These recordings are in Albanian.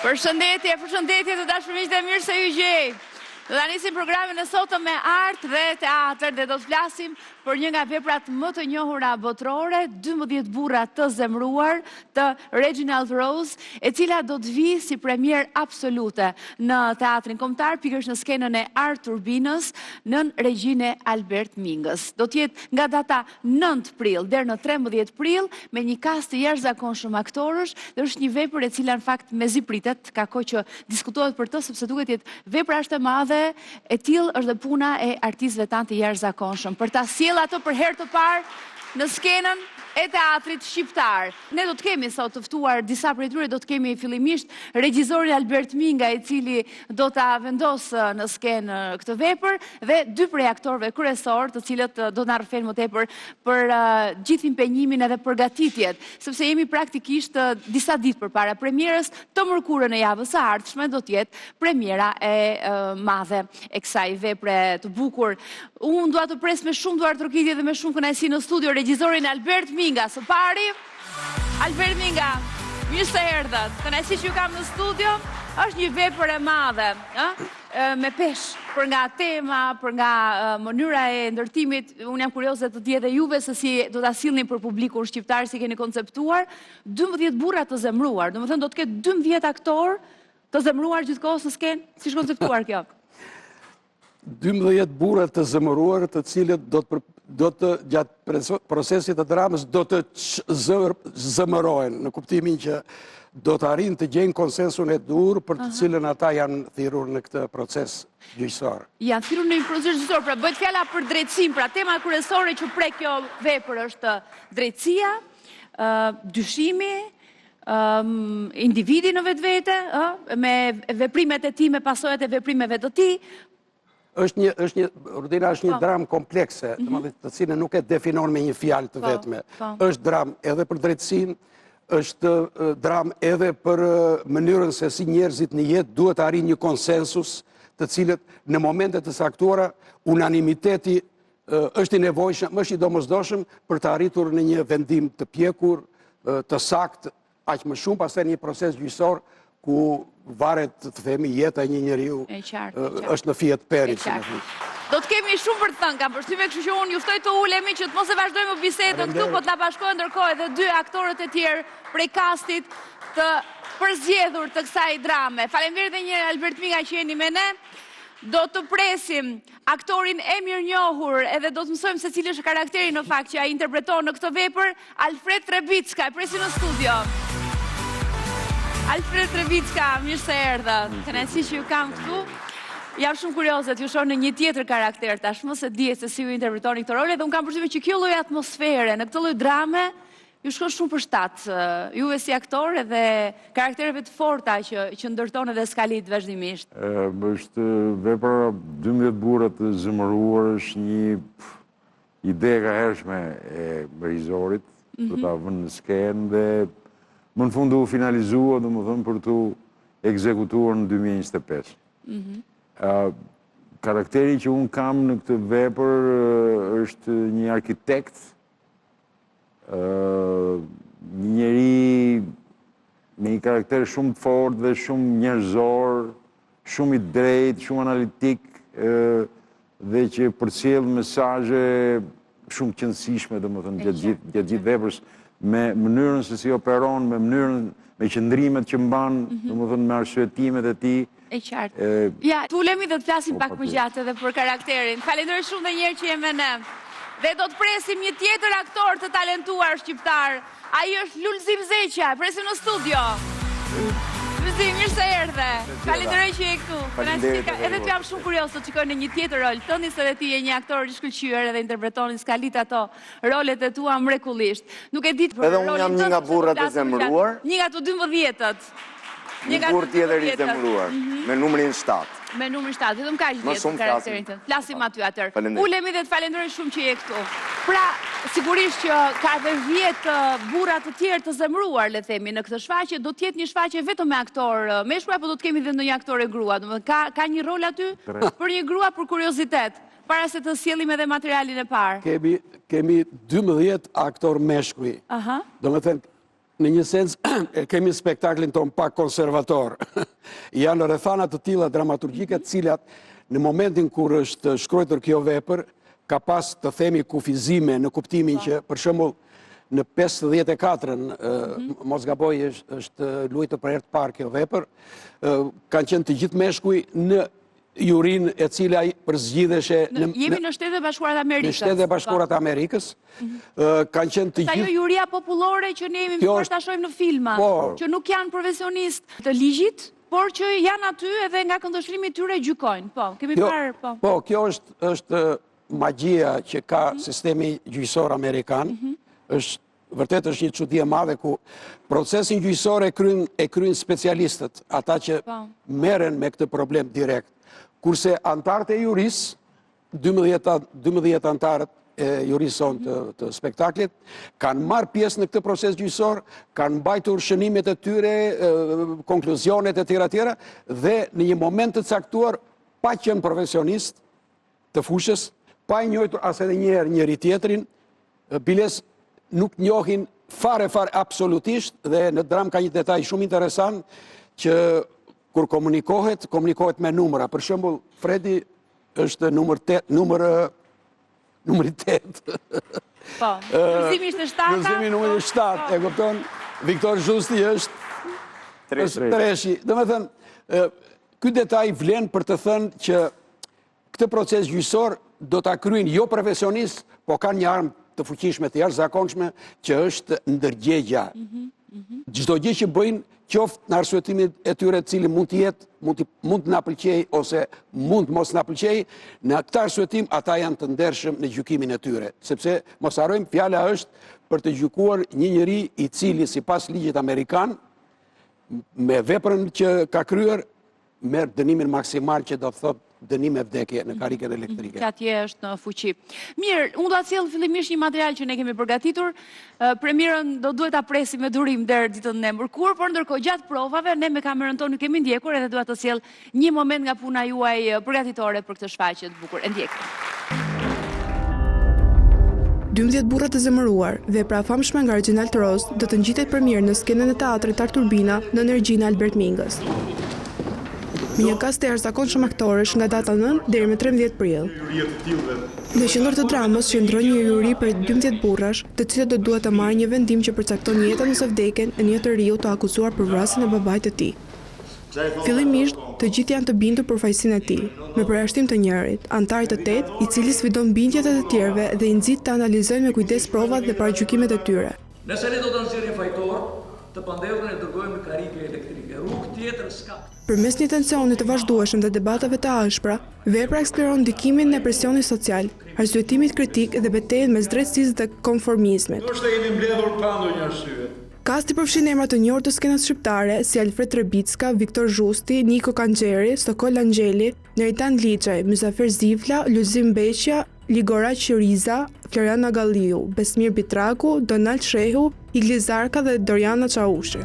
Përshëndetje, përshëndetje të dashur miq dhe mirë se ju gjej. Do ta nisim programin e sotëm me art dhe teatër dhe do të flasim për një nga veprat më të njohura botërore, 12 burra të zemëruar të Reginald Rose, e cila do të vijë si premierë absolute në Teatrin Kombëtar, pikërisht në skenën e Art Turbinës, nën regjinë e Albert Mingës. Do të jetë nga data 9 prill deri në 13 prill me një kast të jashtëzakonshëm aktorësh dhe është një vepër e cila në fakt mezi pritet, ka kohë që diskutohet për të sepse duket jetë vepra është e madhe, e tillë është dhe puna e artistëve tanë të jashtëzakonshëm për ta sjellë atë për herë të parë në skenën e teatrit shqiptar. Ne do të kemi sot të ftuar disa prej tyre, do të kemi fillimisht regjisorin Albert Minga i cili do ta vendosë në skenë këtë vepër dhe dy prej aktorëve kryesorë të cilët do të na rrëfejnë më tepër për gjithë impenjimin edhe përgatitjet, sepse jemi praktikisht disa ditë përpara premierës, të mërkurën e javës së ardhshme do të jetë premiera e madhe e kësaj vepre të bukur. Unë dua të pres me shumë duartrokitje dhe me shumë kënaqësi në studio regjisorin Albert Minga. Së pari, Albert Minga, mirë se erdhët. Kënaqësi që ju kam në studio. Është një vepër e madhe, ë? Me peshë për nga tema, për nga mënyra e ndërtimit. Unë jam kurioze të di edhe juve se si do ta sillni për publikun shqiptar, si keni konceptuar. 12 burra të zemëruar, domethënë do të ketë 12 aktorë të zemëruar gjithë kohës në skenë. Si është konceptuar kjo? 12 burra të zemëruar të cilët do të do të gjatë procesit të dramës do të zemërohen në kuptimin që do të arrijnë të gjejnë konsensusin e duhur për të cilën ata janë thirrur në këtë proces gjyqësor. Janë thirrur në një proces gjyqësor, pra bëhet fjala për drejtësinë, pra tema kryesore që prek kjo vepër është drejtësia, dyshimi, individi në vetvete, ë, me veprimet e tij, me pasojat e veprimeve të tij. Është një është një Rudina është një po. dramë komplekse, mm -hmm. të cilën nuk e definon me një fjalë të po, vetme. Po. Është dramë edhe për drejtësinë, është dramë edhe për mënyrën se si njerëzit në jetë duhet të arrijnë një konsensus, të cilët në momente të caktuara unanimiteti është i nevojshëm, është i domosdoshëm për të arritur në një vendim të pjekur, të saktë, aq më shumë pastaj një proces gjyqësor ku varet të themi jeta e një njeriu është në fije të perit. Do të kemi shumë për të thënë, kam përshtypjen, kështu që unë ju ftoj të ulemi që të mos e vazhdojmë bisedën këtu, po të na bashkohen ndërkohë edhe dy aktorët e tjerë prej kastit të përzgjedhur të kësaj drame. Faleminderit edhe një herë Albert Minga që jeni me ne. Do të presim aktorin e mirënjohur edhe do të mësojmë se cili është karakteri në fakt që ai interpreton në këtë vepër, Alfred Trebicka. E presim në studio. Alfred Trebicka, mirë se erdhët. Kënaqësi që ju kam këtu. Jam shumë kurioze t'ju shoh në një tjetër karakter tashmë se dihet se si ju interpretoni këto role dhe unë kam përshtypjen që kjo lloj atmosfere, në këtë lloj drame, Ju shkon shumë për shtat, juve si aktor edhe karaktereve të forta që, që ndërton edhe skalit vazhdimisht. Është vepra 12 burra të zemëruar, është një ide e kahershme e regjisorit mm -hmm. për ta vënë në skenë dhe më në fund u finalizua, domethënë, për t'u ekzekutuar në 2025. Mm -hmm. Karakteri që unë kam në këtë vepër është një arkitekt Një njeri me një karakter shumë të fortë dhe shumë njerëzor, shumë i drejtë, shumë analitik dhe që përcjell mesazhe shumë të qenësishme, domethënë, gjatë gjithë, gjatë gjithë veprës, me mënyrën se si operon, me mënyrën, me qëndrimet që mban, mhm. domethënë, me arsyetimet e tij. E qartë. Ja, të ulemi dhe të flasim po, pak më gjatë edhe për karakterin. Falenderoj shumë dhe një herë që je me ne. Dhe do të presim një tjetër aktor të talentuar shqiptar. Ai është Lulzim Zeqa. E presim në studio. Lulzim, mirë se erdhe. Falenderoj që je këtu. Faleminderit. Edhe ty jam shumë kurioz të shikoj në një tjetër rol. Tëndin se edhe ti je një aktor i shkëlqyer edhe interpreton i skalit ato rolet e tua mrekullisht. Nuk e di për Edhe unë jam një nga burrat e zemëruar. Një nga të 12-ët. Një burrë tjetër i zemëruar, mhm. me numrin 7. Me numrin 7, vetëm kaq dihet për karakterin tënd. Flasim aty atëherë. Ulemi dhe të falenderoj shumë që je këtu. Pra, sigurisht që ka edhe 10 burra të tjerë të zemëruar, le të themi, në këtë shfaqje, do të jetë një shfaqje vetëm me aktorë meshkuj apo do të kemi dhe ndonjë aktore grua? Domethënë ka ka një rol aty për një grua për kuriozitet, para se të sjellim edhe materialin e parë. Kemi kemi 12 aktorë meshkuj. Aha. Domethënë. Në një sens, e kemi spektaklin tonë pak konservator. Janë rrethana të tilla dramaturgjike të cilat në momentin kur është shkruajtur kjo vepër, ka pas të themi kufizime në kuptimin po. që, për shembull, në 54-ën, mhm. mos gaboj, është luajtur për herë të parë kjo vepër, kanë qenë të gjithë meshkuj në jurinë e cila përzgjidheshe... Jemi në Shtetet e Bashkuara të Amerikës. Në Shtetet e Bashkuara të Amerikës. Mhm. Kanë qenë të gjithë... Ajo juria popullore që ne jemi mësuar ta shohim në filma, po. që nuk janë profesionistë të ligjit, por që janë aty edhe nga këndvështrimi i tyre gjykojnë. Po, kemi parë, po. Po, kjo është, është magjia që ka mhm. sistemi gjyqësor amerikan, mhm. është Vërtet është një çudi e madhe ku procesin gjyqësor e kryejnë e kryejnë specialistët, ata që po. merren me këtë problem direkt. Kurse anëtarët e jurisë, 12 12 anëtarët e jurisë sonë të, të spektaklit, kanë marrë pjesë në këtë proces gjyqësor, kanë mbajtur shënimet e tyre, konkluzionet e tjera tjera, dhe në një moment të caktuar, pa qenë profesionistë, të fushës, pa e njohur as edhe një herë njëri tjetrin, biles nuk njohin fare fare absolutisht dhe në dramë ka një detaj shumë interesant që kur komunikohet, komunikohet me numra. Për shembull, Fredi është numër 8, numër numri 8. Po. Lulzimi ishte 7. Lulzimi numri 7, po. e kupton? Viktor Zhusti është treshi. Treshi. Domethënë, ky detaj vlen për të thënë që Këtë proces gjyqësor do ta kryejnë jo profesionistë, po kanë një armë të fuqishme të jashtëzakonshme që është ndërgjegja. Mhm, mhm. Çdo gjë që bëjnë, qoftë në arsyetimin e tyre i cili mund të jetë, mund të mund të na pëlqejë ose mund të mos na pëlqejë, në këtë arsyetim ata janë të ndershëm në gjykimin e tyre, sepse mos harrojmë fjala është për të gjykuar një njeri i cili sipas ligjit amerikan me veprën që ka kryer merr dënimin maksimal që do të thotë dënim me vdekje në karriken mhm, elektrike. Që atje është në fuqi. Mirë, unë do të sjell fillimisht një material që ne kemi përgatitur. Premierën do duhet ta presim me durim deri ditën e mërkurë, por ndërkohë gjatë provave ne me kamerën tonë ju kemi ndjekur edhe dua të sjell një moment nga puna juaj përgatitore për këtë shfaqje të bukur. E ndjekim. 12 burra të zemëruar, vepra e famshme nga Reginald Rose, do të ngjitet premierë në skenën e teatrit Artur Bina nën regjinë e Albert Mingës. Me një kast të jashtëzakonshëm aktorësh nga data 9 deri më 13 prill. Në qendër të dramës qëndron një juri prej 12 burrash, të cilët do duhet të marrin një vendim që përcakton jetën ose vdekjen e një të riu të akuzuar për vrasjen e babait të tij. Fillimisht, të gjithë janë të bindur për fajësinë e tij, me përjashtim të njërit, anëtarit të tetë, i cili sfidon bindjet e të tjerëve dhe i nxit të analizojnë me kujdes provat dhe paragjykimet e tyre. Nëse ne do ta nxjerrim fajtor, të pandehurin e dërgojmë në karrige elektrike. Rrugë tjetër s'ka. Përmes një tensioni të vazhdueshëm dhe debateve të ashpra, vepra eksploron ndikimin e presionit social, arsyetimit kritik dhe betejën mes drejtësisë dhe konformizmit. Ndoshta jemi mbledhur pa ndonjë arsye. Kasti përfshin emra të njohur të skenës shqiptare, si Alfred Trebicka, Viktor Zhusti, Niko Kanxheri, Sokol Angjeli, Neritan Liçaj, Myzafer Zivla, Lulzim Beqja, Ligoraq Riza, Florian Agalliu, Besmir Bitraku, Donald Shehu, Igli Zarka dhe Doriana Çaushi.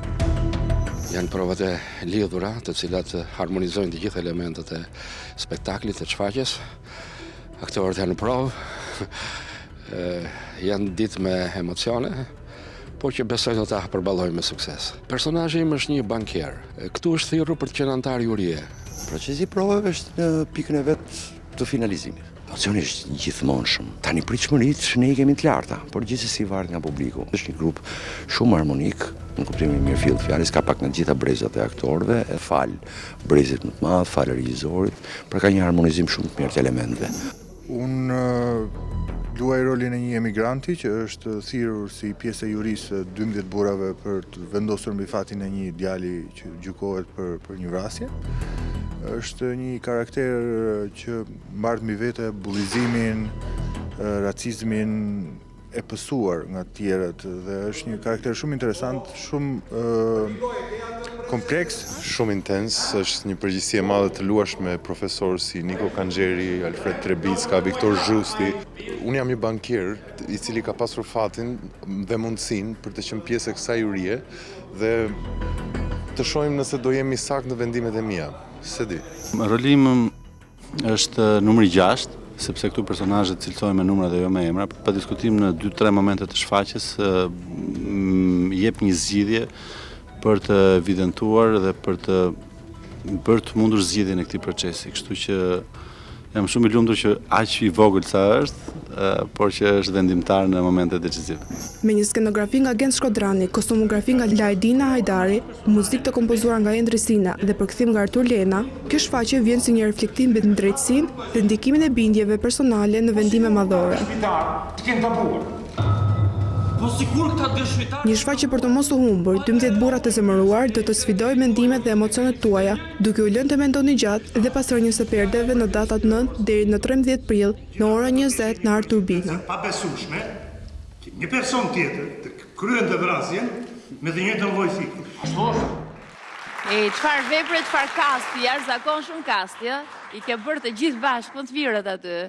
Janë provat e lidhura, të cilat harmonizojnë të gjithë elementët e spektaklit të shfaqjes. Aktorët janë në provë, janë ditë me emocione, por që besoj do ta përballojmë me sukses. Personazhi im është një bankier. Këtu është thirrur për të qenë anëtar jurie. Procesi i provave është në pikën e vet të finalizimit. Emocioni është i gjithmonshëm. Tani pritshmëritë ne i kemi të larta, por gjithsesi varet nga publiku. Është një grup shumë harmonik, në kuptimin e mirëfilltë të fjalës, ka pak nga të gjitha brezat e aktorëve, falë brezit më të madh, falë regjisorit, pra ka një harmonizim shumë të mirë të elementëve. Unë luaj rolin e një emigranti që është thirrur si pjesë e jurisë së 12 burrave për të vendosur mbi fatin e një djali që gjykohet për për një vrasje. Është një karakter që mbart mbi vete bullizimin, racizmin, e pësuar nga të tjerët dhe është një karakter shumë interesant, shumë kompleks. Shumë intens, është një përgjegjësi e madhe të luash me profesorë si Niko Kanxheri, Alfred Trebicka, Viktor Zhusti. Unë jam një bankier i cili ka pasur fatin dhe mundësinë për të qenë pjesë e kësaj jurie dhe të shohim nëse do jem i saktë në vendimet e mia. S'e di. Roli im është numri 6. sepse këtu personazhet cilësohen me numra dhe jo me emra, pa diskutim në 2-3 momente të shfaqjes jep një zgjidhje për të evidentuar dhe për të bërë të mundur zgjidhjen e këtij procesi. Kështu që jam shumë i lumtur që aq i vogël sa është, por që është vendimtar në momente decizive. Me një skenografi nga Genc Shkodrani, kostumografi nga Laedina Hajdari, muzikë të kompozuar nga Endri Sina dhe përkthim nga Artur Lena, kjo shfaqje vjen si një reflektim mbi drejtësinë dhe ndikimin e bindjeve personale në vendime madhore. Një shfaqje për të mos u humbur, 12 burra të zemëruar do të sfidojë mendimet dhe emocionet tuaja, duke ju lënë të mendoni gjatë dhe pas rënies së perdeve në datat 9 deri në 13 prill në orën 20 në ArTurbina. Pabesueshme që një person tjetër të kryente vrasjen me të njëjtën lloj thike. Ashtu është. E çfarë vepre, çfarë kasti, jashtëzakonshëm kasti, ë? I ke bërë të gjithë bashkë, më të mirët aty.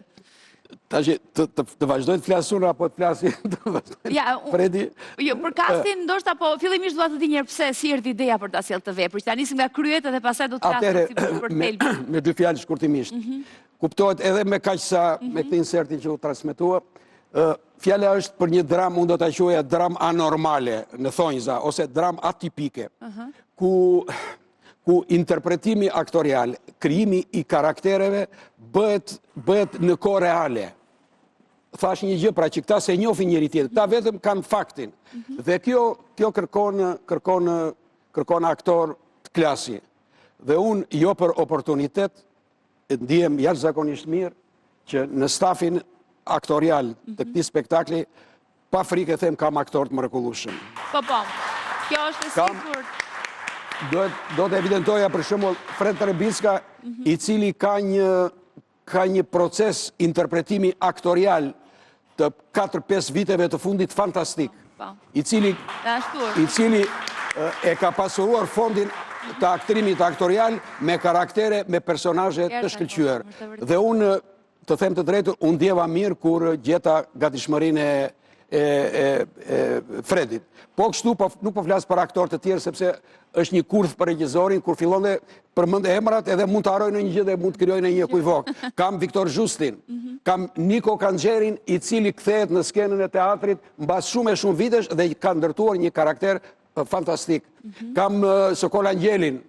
Tash të të, të vazhdoj të flas unë apo të flasi të vazhdoj. Ja, Fredi. Jo, për kastin ndoshta po fillimisht dua të di një herë pse si erdhi ideja për ta sjellë këtë vepër. Që ta nisim nga kryet edhe pastaj do të flasim si për për thelbin. Me, me dy fjalë shkurtimisht. Mm -hmm. Kuptohet edhe me kaq sa mm -hmm. me këtë insertin që u transmetua, ë fjala është për një dramë, unë do ta quaja dramë anormale në thonjza ose dramë atipike. Uh mhm. -huh. Ku ku interpretimi aktorial, krijimi i karaktereve bëhet bëhet në kohë reale. Thashë një gjë pra që këta s'e njohin njëri tjetrin, këta vetëm kanë faktin. Mhm. Dhe kjo kjo kërkon kërkon kërkon aktorë të klasit. Dhe unë jo për oportunitet ndihem jashtëzakonisht mirë që në stafin aktorial të mhm. këtij spektakli Pa frikë e them kam aktorë të mrekullueshëm. Po po. Kjo është e sigurt. Do do të evidentoja për shembull Fred Trebicka, mm -hmm. i cili ka një ka një proces interpretimi aktorial të 4-5 viteve të fundit fantastik. Po. I cili i cili e ka pasuruar fondin të aktrimit aktorial me karaktere, me personazhe të shkëlqyer. Dhe unë Të them të drejtën, u ndjeva mirë kur gjeta gatishmërinë e e e e Fredit. Po kështu po nuk po flas për aktorë të tjerë sepse është një kurth për regjisorin kur fillon dhe përmend emrat edhe mund të harrojë ndonjë gjë dhe mund të krijojë një ekuivok. Kam Viktor Zhustin, mhm. kam Niko Kanxherin i cili kthehet në skenën e teatrit mbas shumë e shumë vitesh dhe ka ndërtuar një karakter fantastik. Mhm. Kam Sokol Angjelin,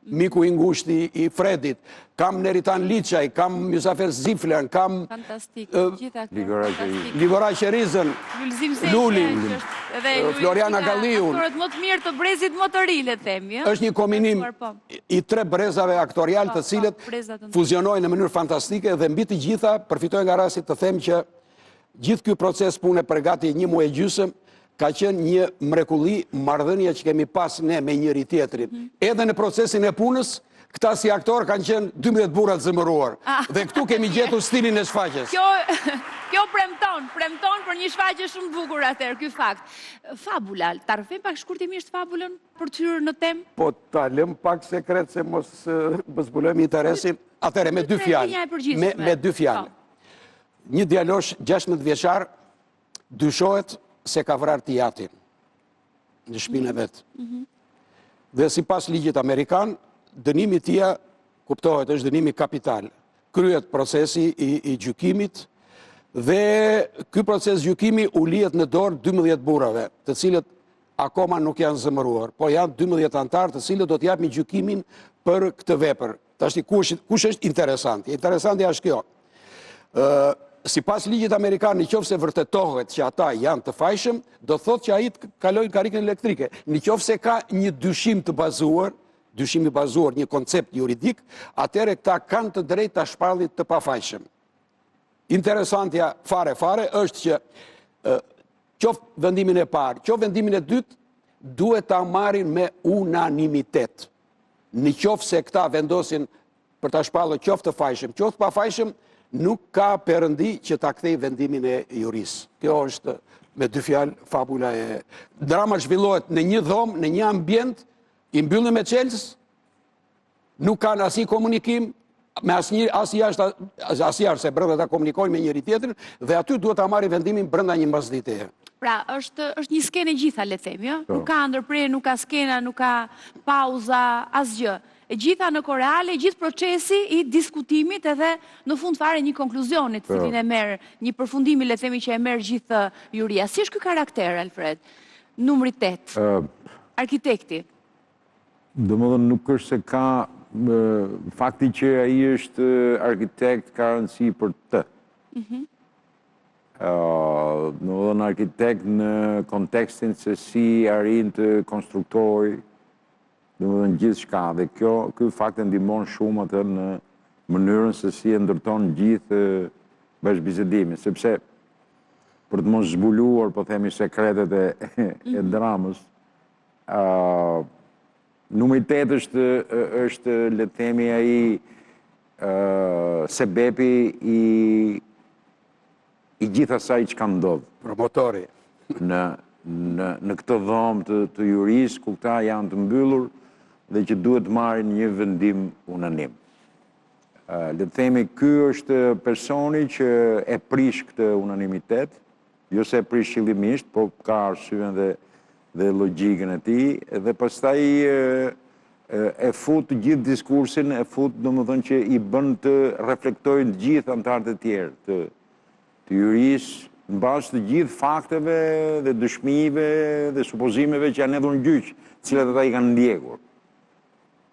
miku i ngushtë i Fredit, kam Neritan Liçaj, kam Myzafer Ziflën, kam... Fantastik, gjithë aktorë fantastik. Ligoraq Rizën, Lulin, Floriana Galliun. Aktorët më të mirë të brezit më të ri, le të themi. Është një kombinim po. i tre brezave aktorial po, të cilët po, fuzionojnë në mënyrë fantastike dhe mbi të gjitha përfitoj nga rasti të them që Gjithë ky proces pune për gati një muaj e gjysëm ka qenë një mrekulli marrëdhënia që kemi pas ne me njëri tjetrin. Mhm. Edhe në procesin e punës, këta si aktorë kanë qenë 12 burra të zemëruar. Ah. Dhe këtu kemi gjetur stilin e shfaqjes. Kjo, kjo premton, premton për një shfaqje shumë të bukur atëherë, ky fakt. Fabula, ta rrëfejmë pak shkurtimisht fabulën për të hyrë në temë? Po ta lëmë pak sekret se mos zbulojmë interesin. Atëherë, me dy fjalë. Me, me dy fjalë. Po. Një djalosh 16 vjeçar dyshohet se ka vrarë të jatin në shpinë e vet. Mhm. Dhe sipas ligjit amerikan, dënimi i tij kuptohet është dënimi kapital. Kryhet procesi i, i gjykimit dhe ky proces gjykimi u lihet në dorë 12 burrave, të cilët akoma nuk janë zemëruar, po janë 12 anëtarë të cilët do të japin gjykimin për këtë vepër. Tashti kush, kush është interesanti? Interesanti është kjo. Ë sipas ligjit amerikan, në qoftë se vërtetohet që ata janë të fajshëm, do thotë që ai të kalojë në karrikën elektrike. Në qoftë se ka një dyshim të bazuar, dyshim i bazuar një koncept juridik, atëherë këta kanë të drejtë ta shpallin të pafajshëm. Interesantja fare fare është që qoftë vendimin e parë, qoftë vendimin e dytë, duhet ta marrin me unanimitet. Në qoftë se këta vendosin për ta shpallur qoftë të fajshëm, qoftë të pafajshëm, nuk ka perëndi që ta kthejë vendimin e jurisë. Kjo është me dy fjalë fabula e drama zhvillohet në një dhomë, në një ambient i mbyllur me çelës, Nuk kanë asnjë komunikim me asnjë as jashtë as jashtë se brenda ta komunikojnë me njëri tjetrin dhe aty duhet ta marrin vendimin brenda një mbasditeje. Pra, është është një skenë e gjitha, le të themi, ë? Po. Nuk ka ndërprerje, nuk ka skena, nuk ka pauza, asgjë. E gjitha në kohë reale, gjithë procesi i diskutimit edhe në fund fare një konkluzioni të cilin e merr, një përfundimi le të themi që e merr gjithë juria. Si është ky karakter Alfred? Numri 8. Arkitekti. Domethënë nuk është se ka fakti që ai është arkitekt ka rëndësi për të. Mhm. Domethënë arkitekt në kontekstin se si arrin të konstruktojë domethënë gjithçka dhe kjo, ky fakt e ndihmon shumë atë në mënyrën se si e ndërton gjithë bashkëbisedimin, sepse për të mos zbuluar, po themi, sekretet e, e mhm. dramës, uh, numri 8 është, është le të themi, ai uh, sebepi i i gjithë asaj çka ndodh. Promotori. Në, në, në këtë dhomë të, të jurisë, ku këta janë të mbyllur dhe që duhet të marrin një vendim unanim. Le të themi, ky është personi që e prish këtë unanimitet, jo se e prish qëllimisht, po ka arsyen dhe, dhe logjikën e tij, dhe pastaj e fut të gjithë diskursin, e fut domethënë që i bën të reflektojnë të gjithë anëtarët e tjerë të, të jurisë, në bazë të gjithë fakteve dhe dëshmive dhe supozimeve që janë hedhur në gjyq, të cilat ata i kanë ndjekur.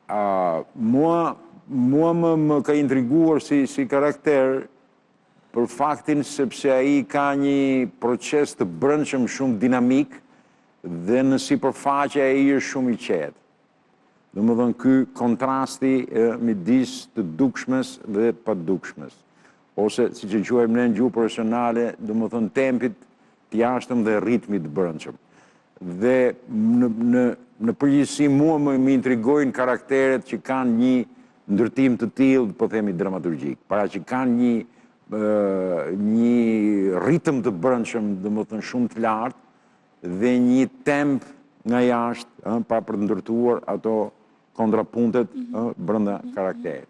A, mua, mua më, më ka intriguar si, si karakter për faktin sepse ai ka një proces të brendshëm shumë dinamik dhe në sipërfaqe ai është shumë i qetë. Domethënë ky kontrasti midis të dukshmes dhe të padukshmes. Ose, siç e quajmë ne në gjuhë profesionale, domethënë tempit të jashtëm dhe ritmit të brendshëm. Dhe në, në, në përgjithësi mua më, më intrigojnë karakteret që kanë një ndërtim të tillë, po themi dramaturgjik, pra që kanë një një ritëm të brendshëm, domethënë shumë të lartë, dhe një temp nga jashtë, ë, pra për të ndërtuar ato kontrapuntet mm -hmm. brenda mhm. karakterit.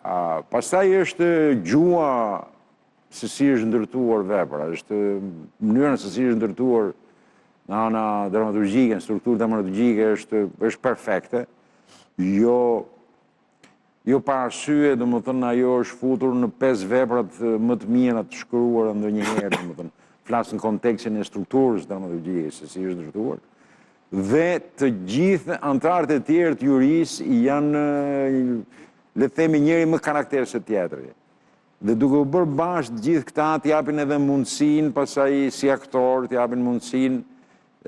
A, pastaj është gjuha se si është ndërtuar vepra, është mënyra se si është ndërtuar nga ana dramaturgjike, në strukturë dramaturgjike është, është perfekte, jo Jo pa arsye, domethënë ajo është futur në pesë veprat më të mira të shkruara ndonjëherë, domethënë flas në kontekstin e strukturës dramaturgjike se si është ndërtuar. Dhe të gjithë anëtarët e tjerë të jurisë janë le të themi njëri më karakter se tjetri. Dhe duke u bërë bashkë të gjithë këta të japin edhe mundësinë, pastaj si aktor, të japin mundësinë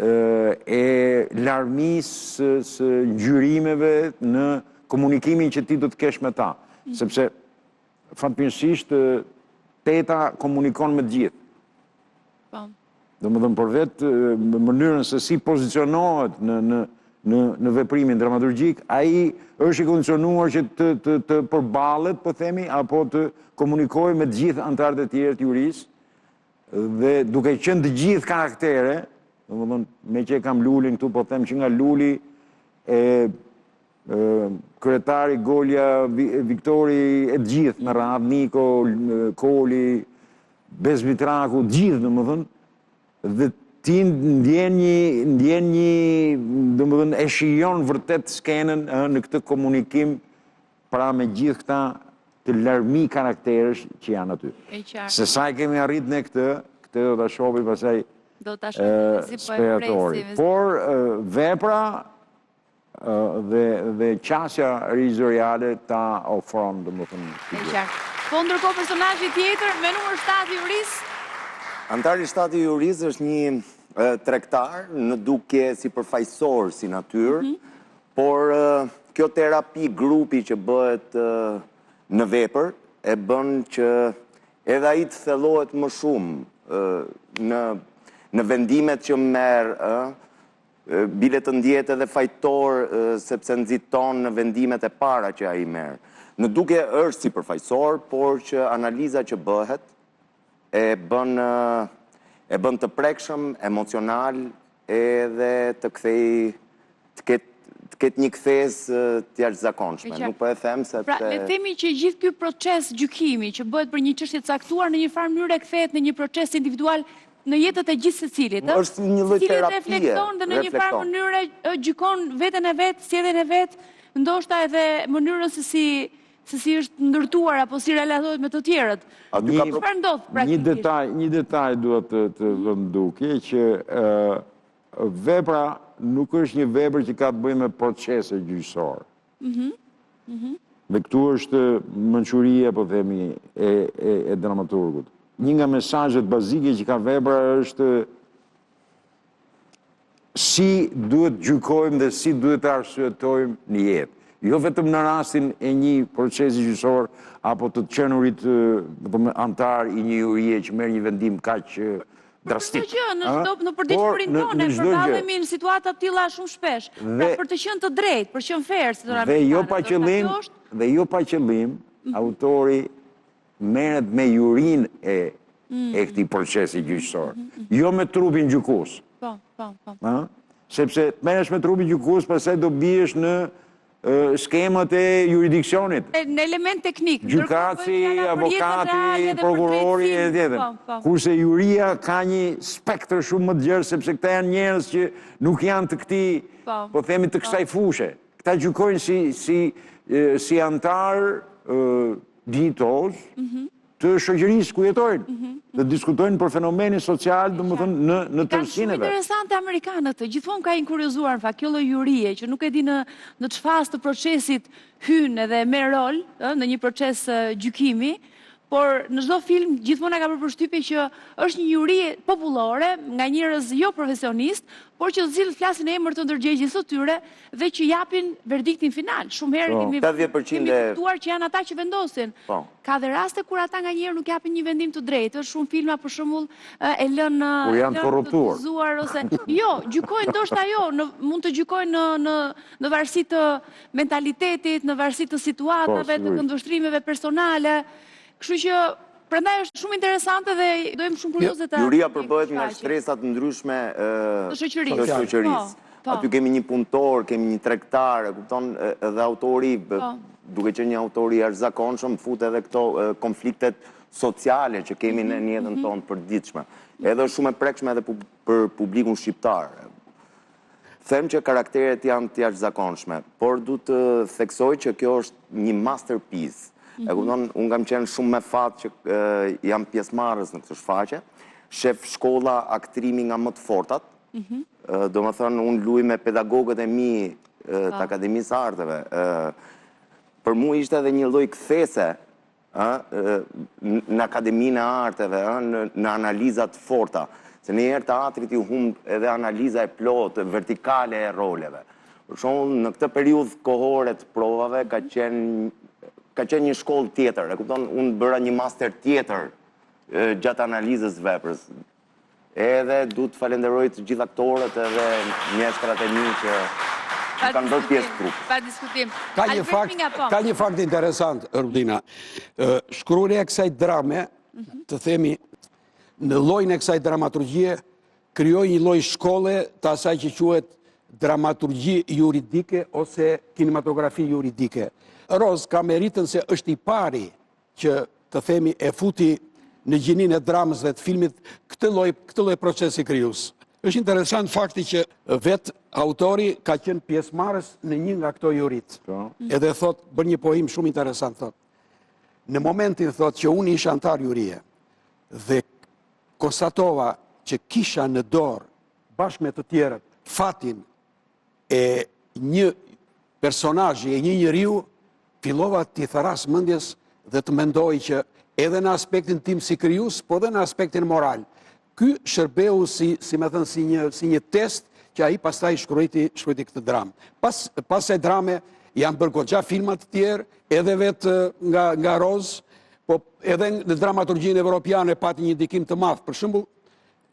e larmisë së ngjyrimeve në komunikimin që ti do të kesh me ta. Mm. Sepse, fatmirësisht, teta komunikon me të gjithë. Po. Domethënë, për vetë mënyrën se si pozicionohet në, në, në, në veprimin dramaturgjik, ai është i kondicionuar që të, të, të përballet, po themi, apo të komunikojë me të gjithë anëtarët e tjerë të jurisë, Dhe duke qenë të gjithë karaktere, domethënë, meqë e kam Lulin këtu, po them që nga Luli e, e kryetari, Golja, Viktori, e të gjithë me radhë, Niko, Koli, Bes Mitraku, të gjithë, domethënë, dhe ti ndjen një, ndjen një, domethënë, e shijon vërtet skenën në këtë komunikim Pra me gjithë këta të larmi karakteresh që janë aty. E qartë. Se sa e kemi arrit ne këtë, këtë do ta shohim pastaj Do ta shohim si po e presim. Por vepra dhe dhe qasja regjizoriale ta ofron, domethënë. E qartë. Po ndërkohë personazhi tjetër me numër 7 i jurisë. Anëtari 7 i jurisë është një tregtar në dukje sipërfaqësor si natyrë, mhm. Por kjo terapi grupi që bëhet në vepër e bën që edhe ai të thellohet më shumë në në vendimet që merr, ë, bile të ndjehet edhe fajtor sepse nxiton në vendimet e para që ai merr. Në dukje është sipërfaqësor, por që analiza që bëhet e bën e bën të prekshëm, emocional edhe të kthejë të ketë të ketë një kthesë të jashtëzakonshme. Nuk po e them sepse Pra, le të themi që gjithë ky proces gjykimi që bëhet për një çështje të caktuar në një farë mënyre kthehet në një proces individual në jetët e gjithsecilit, ë? Është një lloj terapie. Secili reflekton dhe në një farë mënyre gjykon veten e vet, sjelljen e vet. ndoshta edhe mënyrën se si se si është ndërtuar apo si relatohet me të tjerët. Çfarë ndodh praktikisht? Një detaj, një detaj dua të të vë në dukje që vepra nuk është një vepër që ka të bëjë me procese gjyqësore. Mhm. Mhm. Dhe këtu është mençuria, po themi, e, e, e dramaturgut. Një nga mesazhet bazike që ka vepra është si duhet të gjykojmë dhe si duhet të arsyetojmë në jetë. Jo vetëm në rastin e një procesi gjyqësor apo të qenurit, po themi, anëtar i një jurie që merr një vendim kaq drastik. Për çdo gjë, në çdo në përditshmërinë tonë, ne përballemi në situata të tilla shumë shpesh. Pra për të qenë të drejtë, për të qenë fair, si thonë Dhe jo pa qëllim, dhe jo pa qëllim, mhm. autori merret me jurinë e mm. e këtij procesi gjyqësor, mm, mm, jo me trupin gjykues. Po, po, po. Sepse të merresh me trupin gjykues, pastaj do biesh në skemat e juridiksionit. Në element teknik. Gjykatësi, avokati, prokurori e tjetër. Po, po. Kurse juria ka një spektër shumë më të gjerë, sepse këta janë njerëz që nuk janë të këtij, po, po themi të kësaj fushe. Këta gjykojnë si, si, si anëtarë dinjitozë, mhm. të shoqërisë ku jetojnë mhm. dhe diskutojnë për fenomenin social, domethënë në në tërësinë e vet. Shumë interesante amerikanët, gjithmonë ka inkuriozuar në fakt kjo lloj jurie që nuk e di në në ç'fazë të procesit hyn edhe merr rol, ë, në një proces gjykimi, por në çdo film gjithmonë na ka bërë përshtypje që është një juri popullore nga njerëz jo profesionistë, por që të cilët flasin në emër të ndërgjegjes së tyre dhe që japin verdiktin final. Shumë herë po. kemi kemi kuptuar që janë ata që vendosin. Po. Ka dhe raste kur ata nganjëherë nuk japin një vendim të drejtë, është shumë filma për shembull e lënë kur janë të korruptuar. ose jo, gjykojnë ndoshta jo, në, mund të gjykojnë në në në varësi të mentalitetit, në varësi të situatave, po, të këndvështrimeve personale. Kështu që Prandaj është shumë interesante dhe do jem shumë kurioze ta. Juria përbëhet nga shtresa të ndryshme të shoqërisë. Të shoqërisë. Po, po. Aty kemi një punëtor, kemi një tregtar, e kupton, edhe autori, po. duke qenë një autor i jashtëzakonshëm, fut edhe këto konfliktet sociale që kemi ne në jetën mhm. tonë të përditshme. Edhe është shumë e prekshme edhe për publikun shqiptar. Them që karakteret janë të jashtëzakonshme, por du të theksoj që kjo është një masterpiece. E mhm. kupton, unë kam qenë shumë me fat që jam pjesëmarrës në këtë shfaqje. Shef shkolla aktrimi nga më të fortat. Mm Domethënë, unë luaj me pedagogët e mi të Akademisë së Arteve. Për mua ishte edhe një lloj kthese ë, në Akademinë e Arteve, ë, në, në analiza të forta. Se ndonjëherë teatrit i humb edhe analiza e plotë, vertikale e roleve. Për shembull, në këtë periudhë kohore të provave ka qenë ka qenë një shkollë tjetër, e kupton, unë bëra një master tjetër gjatë analizës së veprës. Edhe du të falenderoj të gjithë aktorët edhe mjeshtrat e mi që kanë bërë pjesë të trupës. Pa diskutim. Ka një fakt, po. ka një fakt interesant, Rudina. Shkruarja e kësaj drame, mhm. të themi, në llojin e kësaj dramaturgjie, krijoi një lloj shkolle të asaj që quhet dramaturgji juridike ose kinematografi juridike. Roz ka meritën se është i pari që të themi e futi në gjininë e dramës dhe të filmit këtë lloj këtë lloj procesi krijues. Është interesant fakti që vetë autori ka qenë pjesëmarrës në një nga këto juritë. Po. Edhe thotë, bën një pohim shumë interesant thotë. Në momentin thotë që unë isha anëtar jurie dhe konstatova që kisha në dorë bashkë me të tjerët fatin e një personazhi, e një njeriu, fillova t'i thërras mendjes dhe të mendoj që edhe në aspektin tim si krijues, po edhe në aspektin moral. Ky shërbeu si, si me thënë, si një, si një test që ai pastaj shkruajti, shkruajti këtë dramë. Pas, pas kësaj drame janë bërë goxha filma të tjerë, edhe vetë nga, nga Roz, po edhe në dramaturgjinë evropiane pati një ndikim të madh. Për shembull,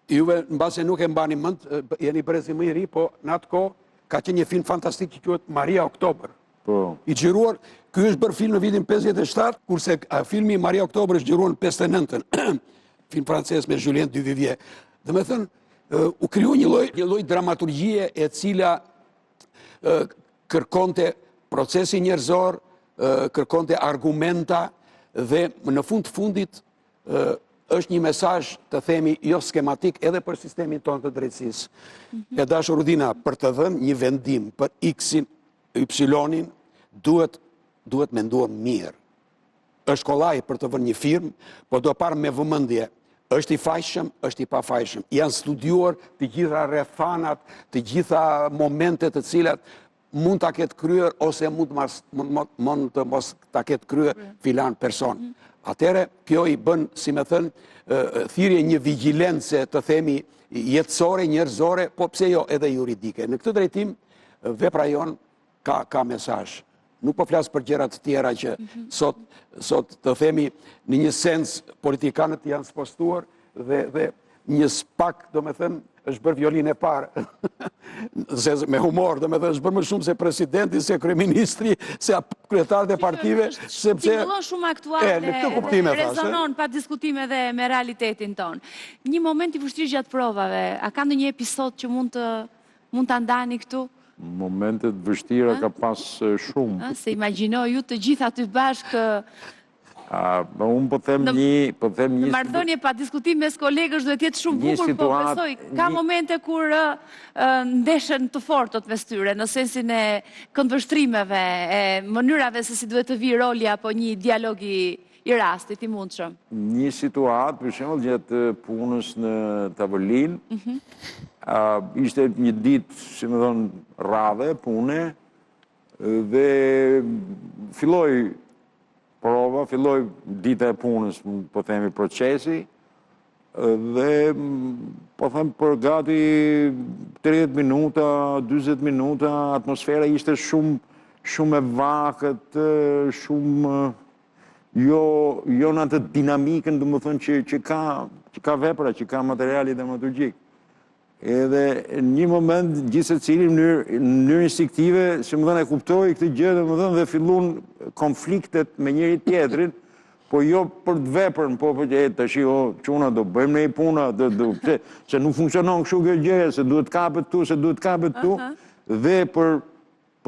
Juve mbase nuk e mbani mend, jeni brezi më i ri, po në atë kohë ka qenë një film fantastik që quhet Maria Oktober. Po. I xhiruar, ky është bërë film në vitin 57, kurse filmi Maria Oktober është xhiruar në 59-ën. film francez me Julien Duvivier. Domethënë, u kriju një lloj një lloj dramaturgjie e cila kërkonte procesin njerëzor, kërkonte argumenta dhe në fund të fundit është një mesazh të themi jo skematik edhe për sistemin tonë të drejtësisë. Mm -hmm. E dashur Rudina, për të dhënë një vendim për X-in, Y-in, Duhet duhet menduar mirë. Është kollaj për të vënë një firmë, po do parë me vëmendje. Është i fajshëm, është i pafajshëm. Janë studiuar të gjitha rrethanat, të gjitha momentet të cilat mund ta ketë kryer ose mund të mas, mund, mund të mos ta ketë kryer filan person. Mm. Atëherë, kjo i bën, si me thënë, thirrje një vigjilence të themi jetësore, njerëzore, po pse jo edhe juridike. Në këtë drejtim, vepra jonë ka, ka mesazh. Nuk po flas për gjëra të tjera që mhm. sot, sot të themi në një sens politikanët janë spostuar dhe, dhe një SPAK, domethënë, është bërë violinë e parë, se me humor, domethënë, është bërë më shumë se presidenti, se kryeministri, se kryetarët e partive, sepse... Tingëllon shumë aktuale, në këtë kuptim e rezonon pa diskutim edhe me realitetin tonë. Një moment i vështirë gjatë provave, a ka ndonjë episod që mund të mund ta ndani këtu? Momente të vështira ka pas shumë. Se imagjinoj ju të gjithë aty bashkë Po unë po them një, po them një. Në marrëdhënie pa diskutim mes kolegësh duhet të jetë shumë bukur, po besoj ka momente kur ndeshen të fortët mes tyre, në sensin e këndvështrimeve, e mënyrave se si duhet të vijë roli apo një dialog i i rastit i mundshëm. Një situatë, për shembull, gjatë punës në tavolinë, mhm. ishte një ditë, si me thënë, radhe, pune, dhe filloi prova, filloi dita e punës, po themi procesi, dhe po them për gati 30 minuta, 40 minuta, atmosfera ishte shumë shumë e vakët, shumë jo jo në atë dinamikën, domethënë që që ka që ka vepra, që ka materiali dramaturgjik. Edhe në një moment gjithsecili në mënyrë në mënyrë instinktive, si me thënë e kuptoi këtë gjë, domethënë dhe fillun konfliktet me njëri tjetrin, po jo për të veprën, po për që e tashi o çuna do bëjmë ne puna, do do pse se nuk funksionon kështu kjo gjë, se duhet të kapet këtu, se duhet të kapet këtu dhe për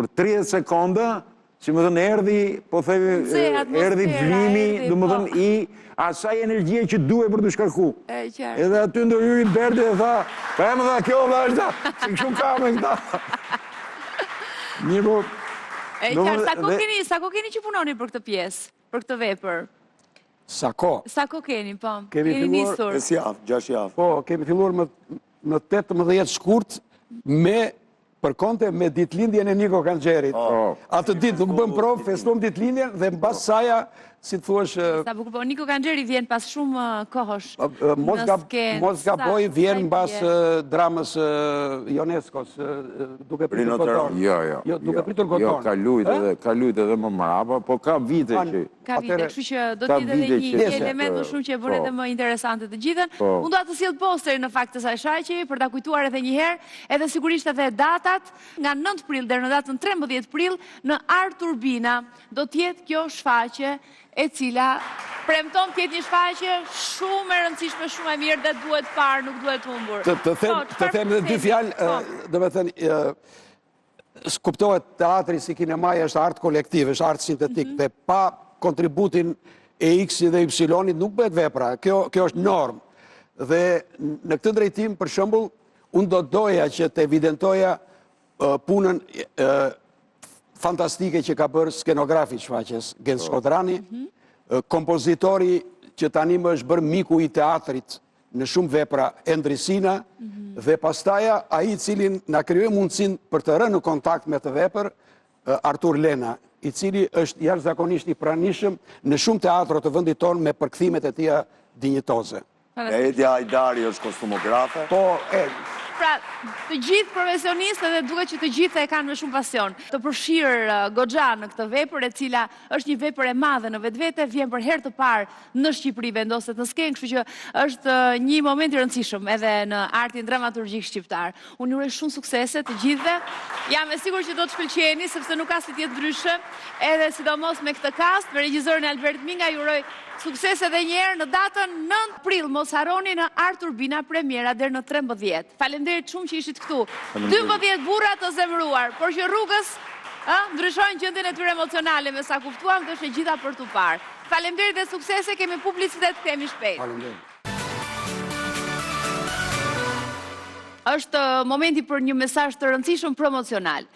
Për 30 sekonda, si me thënë, erdhi, po themi, erdhi vlimi, domethënë, po. i asaj energjie që duhej për t'u shkarku. Edhe aty ndërhyri Berti dhe tha, pa e më dha kjo, dha është, se kështu ka me këta. Mirë, po... E qartë, sa kohë keni, sa kohë keni që punoni për këtë pjesë, për këtë vepër? Sa kohë? Sa kohë keni, po? Kemi filluar... 5 javë, 6 javë. Po, kemi filluar më, në 18 shkurt me Përkonte me ditëlindjen e Niko Kanxherit. Po. Atë ditë nuk bëmë provë, festuam ditëlindjen dhe mbas po. saja, si të thuash... Sa bukur, po Niko Kanxheri vjen pas shumë kohësh në skenë. Mos gaboj, vjen mbas dramës Ioneskos, duke pritur Godonë. Jo, jo. Jo, duke pritur Godonë. Jo, ka lujt edhe, ka lujt edhe më mrapa, po ka vite që... Ka vite, kështu që do të jetë edhe një element më shumë që e bën edhe më interesante të gjithën. Po. Unë dua të sjell posterin në fakt të kësaj shfaqjeje për ta kujtuar edhe një herë, edhe sigurisht edhe datat nga 9 prill deri në datën 13 prill në Art Turbina do të jetë kjo shfaqje e cila premton të jetë një shfaqje shumë e rëndësishme, shumë e mirë dhe duhet parë, nuk duhet humbur. Të të them, po, të them edhe dy fjalë, po. domethënë Kuptohet teatri si kinemaja është art kolektiv, është art sintetik mhm. dhe pa kontributin e X-it dhe Y-it nuk bëhet vepra. Kjo kjo është normë. Dhe në këtë drejtim, për shembull, unë do doja që të evidentoja punën fantastike që ka bërë skenografi i shfaqjes, Genc po. Shkodrani, mhm. kompozitori që tanimë është bërë miku i teatrit në shumë vepra Endri Sina mhm. dhe pastaja ai i cili na krijoi mundësinë për të rënë në kontakt me këtë vepër, Artur Lena, i cili është jashtëzakonisht i pranishëm në shumë teatro të vendit tonë me përkthimet e tija dinjitoze. Edia Ajdari është kostumografe. Po, e. Pra, të gjithë profesionistë dhe duket që të gjithë e kanë me shumë pasion. Të përfshirë goxha në këtë vepër, e cila është një vepër e madhe në vetvete, vjen për herë të parë në Shqipëri vendoset në skenë, kështu që është një moment i rëndësishëm edhe në artin dramaturgjik shqiptar. Unë ju uroj shumë suksese të gjithëve. Jam e sigurt që do të shkëlqeni sepse nuk ka si të jetë ndryshe, edhe sidomos me këtë kast, me regjisorin Albert Minga, ju uroj sukses edhe një herë në datën 9 prill, mos harroni në Art Turbina premiera deri në 13. Faleminderit shumë që ishit këtu. 12 burra të zemëruar, por që rrugës ë ndryshojnë gjendjen e tyre emocionale, me sa kuptuam, dhe është e gjitha për t'u parë. Faleminderit dhe suksese, kemi publicitet, kthehemi shpejt. Faleminderit. Është momenti për një mesazh të rëndësishëm promocional.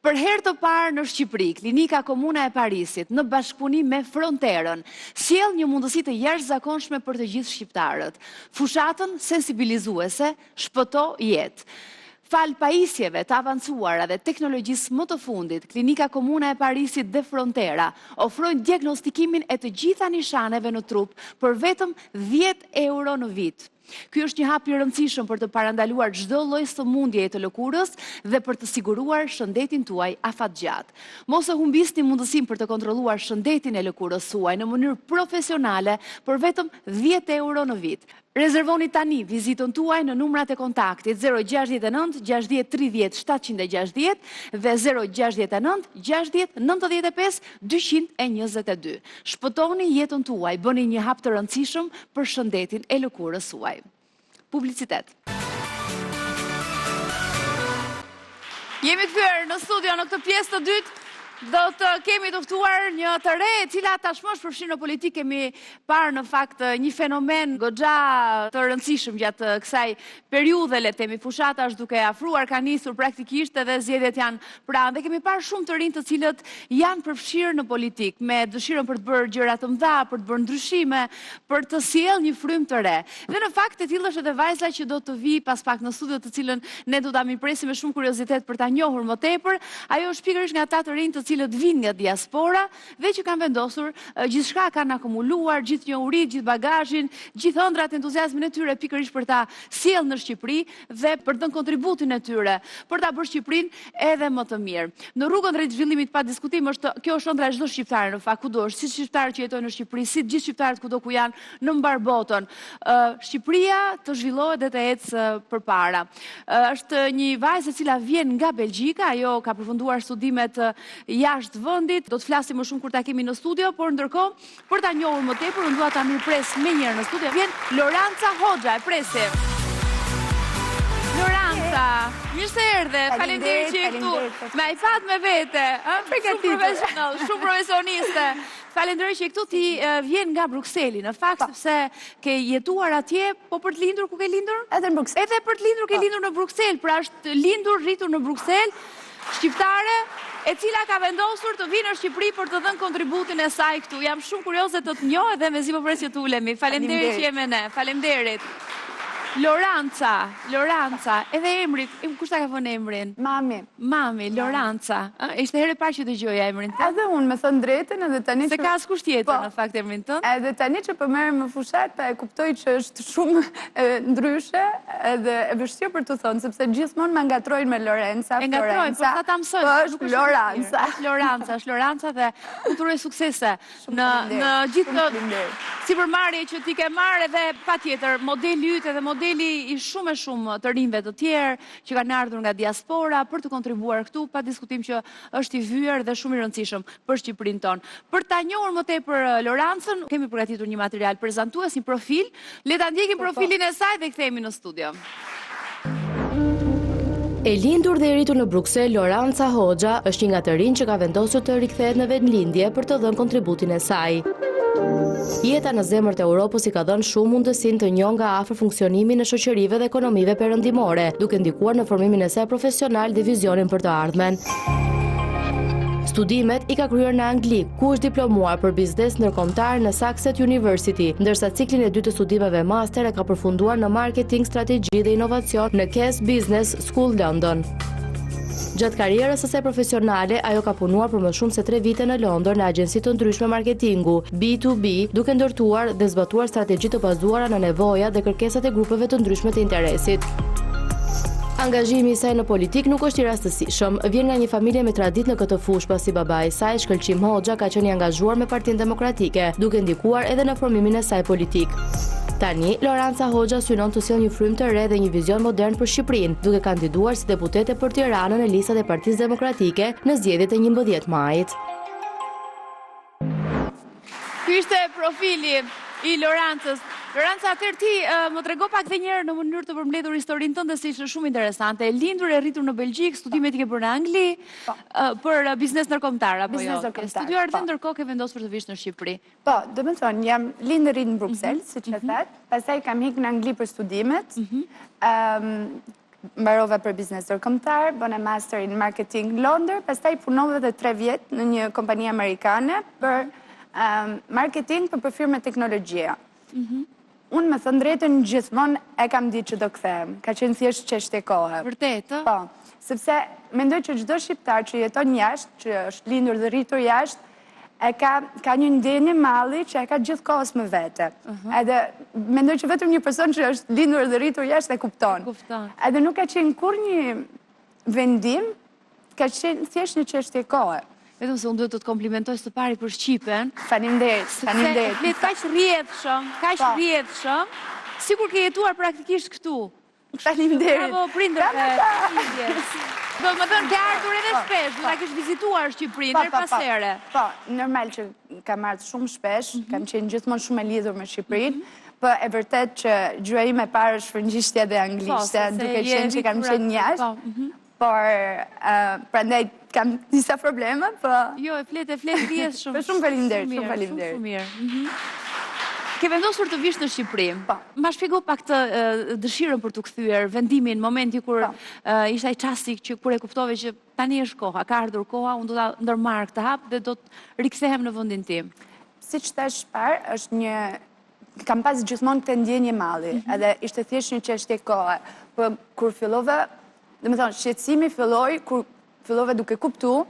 Për herë të parë në Shqipëri, Klinika Komuna e Parisit, në bashkëpunim me Fronterën, sjell një mundësi të jashtëzakonshme për të gjithë shqiptarët, fushatën sensibilizuese Shpëto Jetë. Falë pajisjeve të avancuara dhe teknologjisë më të fundit, Klinika Komuna e Parisit dhe Frontera ofrojnë diagnostikimin e të gjitha nishaneve në trup për vetëm 10 euro në vit. Ky është një hap i rëndësishëm për të parandaluar çdo lloj sëmundjeje të lëkurës dhe për të siguruar shëndetin tuaj afatgjatë. Mos e humbisni mundësinë për të kontrolluar shëndetin e lëkurës suaj në mënyrë profesionale për vetëm 10 euro në vit. Rezervoni tani vizitën tuaj në numrat e kontaktit 069 60 30 760 dhe 069 60 95 222. Shpëtoni jetën tuaj, bëni një hap të rëndësishëm për shëndetin e lëkurës suaj. Publicitet. Jemi kthyer në studio në këtë pjesë të dytë do të kemi të ftuar një të re e cila tashmë është përfshirë në politikë, kemi parë në fakt një fenomen goxha të rëndësishëm gjatë kësaj periudhe, le të themi, fushata është duke afruar, ka nisur praktikisht edhe zgjedhjet janë pranë dhe kemi parë shumë të rinj të cilët janë përfshirë në politikë me dëshirën për të bërë gjëra të mëdha, për të bërë ndryshime, për të sjellë një frymë të re. Dhe në fakt e tillë është edhe vajza që do të vijë pas pak në studio, të cilën ne do ta mirëpresim me shumë kuriozitet për ta njohur më tepër. Ajo është pikërisht nga ata të rinj të cilët vijnë nga diaspora dhe që kanë vendosur gjithçka kanë akumuluar, gjithë njohuritë, gjithë bagazhin, gjithë ëndrrat, entuziazmin e tyre pikërisht për ta sjellë në Shqipëri dhe për të dhënë kontributin e tyre për ta bërë Shqipërinë edhe më të mirë. Në rrugën drejt zhvillimit pa diskutim është kjo është ëndrra e çdo shqiptari në fakt kudo është, si shqiptarët që jetojnë në Shqipëri, si të gjithë shqiptarët kudo ku janë në mbarë botën. Shqipëria të zhvillohet dhe të ecë përpara. Është një vajzë e cila vjen nga Belgjika, ajo ka përfunduar studimet jashtë vendit. Do të flasim më shumë kur ta kemi në studio, por ndërkohë Për ta njohur më tepër, unë dua ta mirëpres menjëherë në studio. Vjen Loranca Hoxha, e presim. Loranca, mirë se erdhe. Faleminderit që je këtu. Me iPad me vete, ë? Shumë profesional, shumë profesioniste. Faleminderit që je këtu. Ti vjen nga Brukseli, në fakt po. sepse ke jetuar atje, po për të lindur ku ke lindur? Edhe në Bruksel. Edhe për të lindur ke po. lindur në Bruksel, pra është lindur, rritur në Bruksel. Shqiptare, e cila ka vendosur të vijë në Shqipëri për të dhënë kontributin e saj këtu. Jam shumë kurioze të të njoh edhe mezi po pres që të ulemi. Faleminderit që je me ne. Faleminderit. Loranca, Loranca, edhe emri, kush ta ka vënë emrin? Mami. Mami, Loranca. Ishte herë e parë që dëgjoja emrin tënd. Edhe unë, me thënë të drejtën, edhe tani që... S'e ka askush tjetër, po, në fakt, emrin tënd. Edhe tani që po merrem me fushatë, e kuptoj që është shumë ndryshe, edhe e vështirë për të thënë, sepse gjithmonë ma ngatërrojnë me Lorenza, E ngatërrojnë, po sa ta mësojnë, po është Loranca. Është Loranca, është Loranca dhe unë të uroj suksese në, në gjithë këtë sipërmarrje që ti ke marrë edhe patjetër modeli yt edhe modeli i shumë e shumë të rinjve të tjerë që kanë ardhur nga diaspora për të kontribuar këtu, pa diskutim që është i vyer dhe shumë i rëndësishëm për Shqipërinë tonë. Për ta njohur më tepër Lorancën, kemi përgatitur një material prezantues, një profil. Le ta ndjekim po, po. profilin e saj dhe kthehemi në studio. E lindur dhe e rritur në Bruksel, Loranca Hoxha është një nga të rinjtë që ka vendosur të rikthehet në vendlindje për të dhënë kontributin e saj. Jeta në zemër të Europës i ka dhënë shumë mundësinë të njohë nga afër funksionimin e shoqërive dhe ekonomive perëndimore, duke ndikuar në formimin e saj profesional dhe vizionin për të ardhmen. Studimet i ka kryer në Angli, ku është diplomuar për biznes ndërkombëtar në Sussex University, ndërsa ciklin e dytë të studimeve master e ka përfunduar në marketing, strategji dhe inovacion në Cass Business School London. Gjatë karrierës së saj profesionale, ajo ka punuar për më shumë se 3 vite në Londër në agjenci të ndryshme marketingu, B2B, duke ndërtuar dhe zbatuar strategji të bazuara në nevojat dhe kërkesat e grupeve të ndryshme të interesit. Angazhimi i saj në politikë nuk është i rastësishëm. Vjen nga një familje me traditë në këtë fushë, pasi babai i saj, Shkëlqim Hoxha, ka qenë i angazhuar me Partinë Demokratike, duke ndikuar edhe në formimin e saj politik. Tani, Loranca Hoxha synon të sjellë një frymë të re dhe një vizion modern për Shqipërinë, duke kandiduar si deputete për Tiranën në listat e Partisë Demokratike në zgjedhjet e 11 majit. Ky ishte profili i Lorancës. Loranca, atëherë ti më trego pak dhe njëherë në mënyrë të përmbledhur historinë tënde se ishte shumë interesante. E lindur e rritur në Belgjikë, studimet i ke bërë në Angli, po. për biznes ndërkombëtar apo jo? Studiuar dhe po. ndërkohë ke vendosur të vish në Shqipëri. Po, domethënë, jam lindur rritur në Bruksel, mhm. siç e mhm. thatë, pastaj kam ikë në Angli për studimet, mhm. Mbarova për biznes ndërkombëtar, bëna masterin në marketing në Londër, pastaj punova edhe 3 vjet në një kompani amerikane për marketing për për firma teknologjie. Mhm. Unë me thënë drejtën gjithmonë e kam ditë që do kthehem. Ka qenë thjesht çështje kohe. Vërtet, ë? Po, sepse mendoj që çdo shqiptar që jeton jashtë, që është lindur dhe rritur jashtë, e ka, ka një ndjenjë malli që e ka gjithë kohës me vete. Mhm. Edhe mendoj që vetëm një person që është lindur dhe rritur jashtë e kupton. kupton. Edhe nuk ka qenë kurrë një vendim, ka qenë thjesht një çështje kohe. Vetëm se unë duhet të të komplimentoj së pari për shqipen. Faleminderit, faleminderit. Sepse flet kaq rrjedhshëm, kaq po. rrjedhshëm, sikur ke jetuar praktikisht këtu. Faleminderit. Bravo prindërve. Domethënë ke ardhur edhe po, shpesh, do ta po. kesh vizituar Shqipërinë herë pas here. Po, normal që kam ardhur shumë shpesh, mhm. kam qenë gjithmonë shumë e lidhur me Shqipërinë, mhm. po e vërtetë që gjuha ime e parë është frëngjishtja dhe anglishtja, duke qenë që kam qenë jashtë. Mhm. Por, prandaj kam disa probleme, po... Jo, e flet, e flet rrjedhshëm. Po shumë faleminderit, shumë faleminderit. Shumë mirë. Mhm. Ke vendosur të vish në Shqipëri. Po. Ma shpjego pak të dëshirën për t'u kthyer, vendimin, momenti kur po. ishte ai çasti që kur e kuptove që tani është koha, ka ardhur koha, unë do ta ndërmarr këtë hap dhe do të rikthehem në vendin tim. Siç thashë parë, është një kam pas gjithmonë këtë ndjenjë malli, mhm. edhe ishte thjesht një çështje kohe. Po kur fillova, domethënë, shqetësimi filloi kur fillova duke kuptu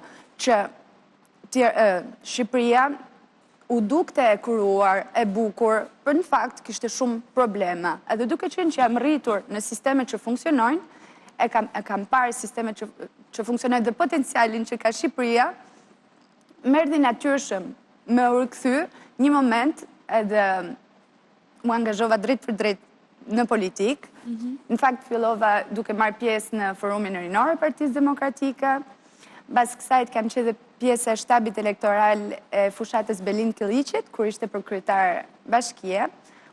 që Shqipëria u dukte e kuruar, e bukur, por në fakt kishte shumë probleme. Edhe duke qenë që jam rritur në sisteme që funksionojnë, e kam, e kam parë sisteme që, që funksionojnë dhe potencialin që ka Shqipëria, më erdhi natyrshëm me u rikthy një moment edhe u angazhova drejtpërdrejt në politikë. Mhm. Në fakt fillova duke marrë pjesë në forumin rinor të Partisë Demokratike. Mbas kësaj kam qenë dhe pjesë e shtabit elektoral e fushatës Belind Këlliçit, kur ishte për kryetar bashkie,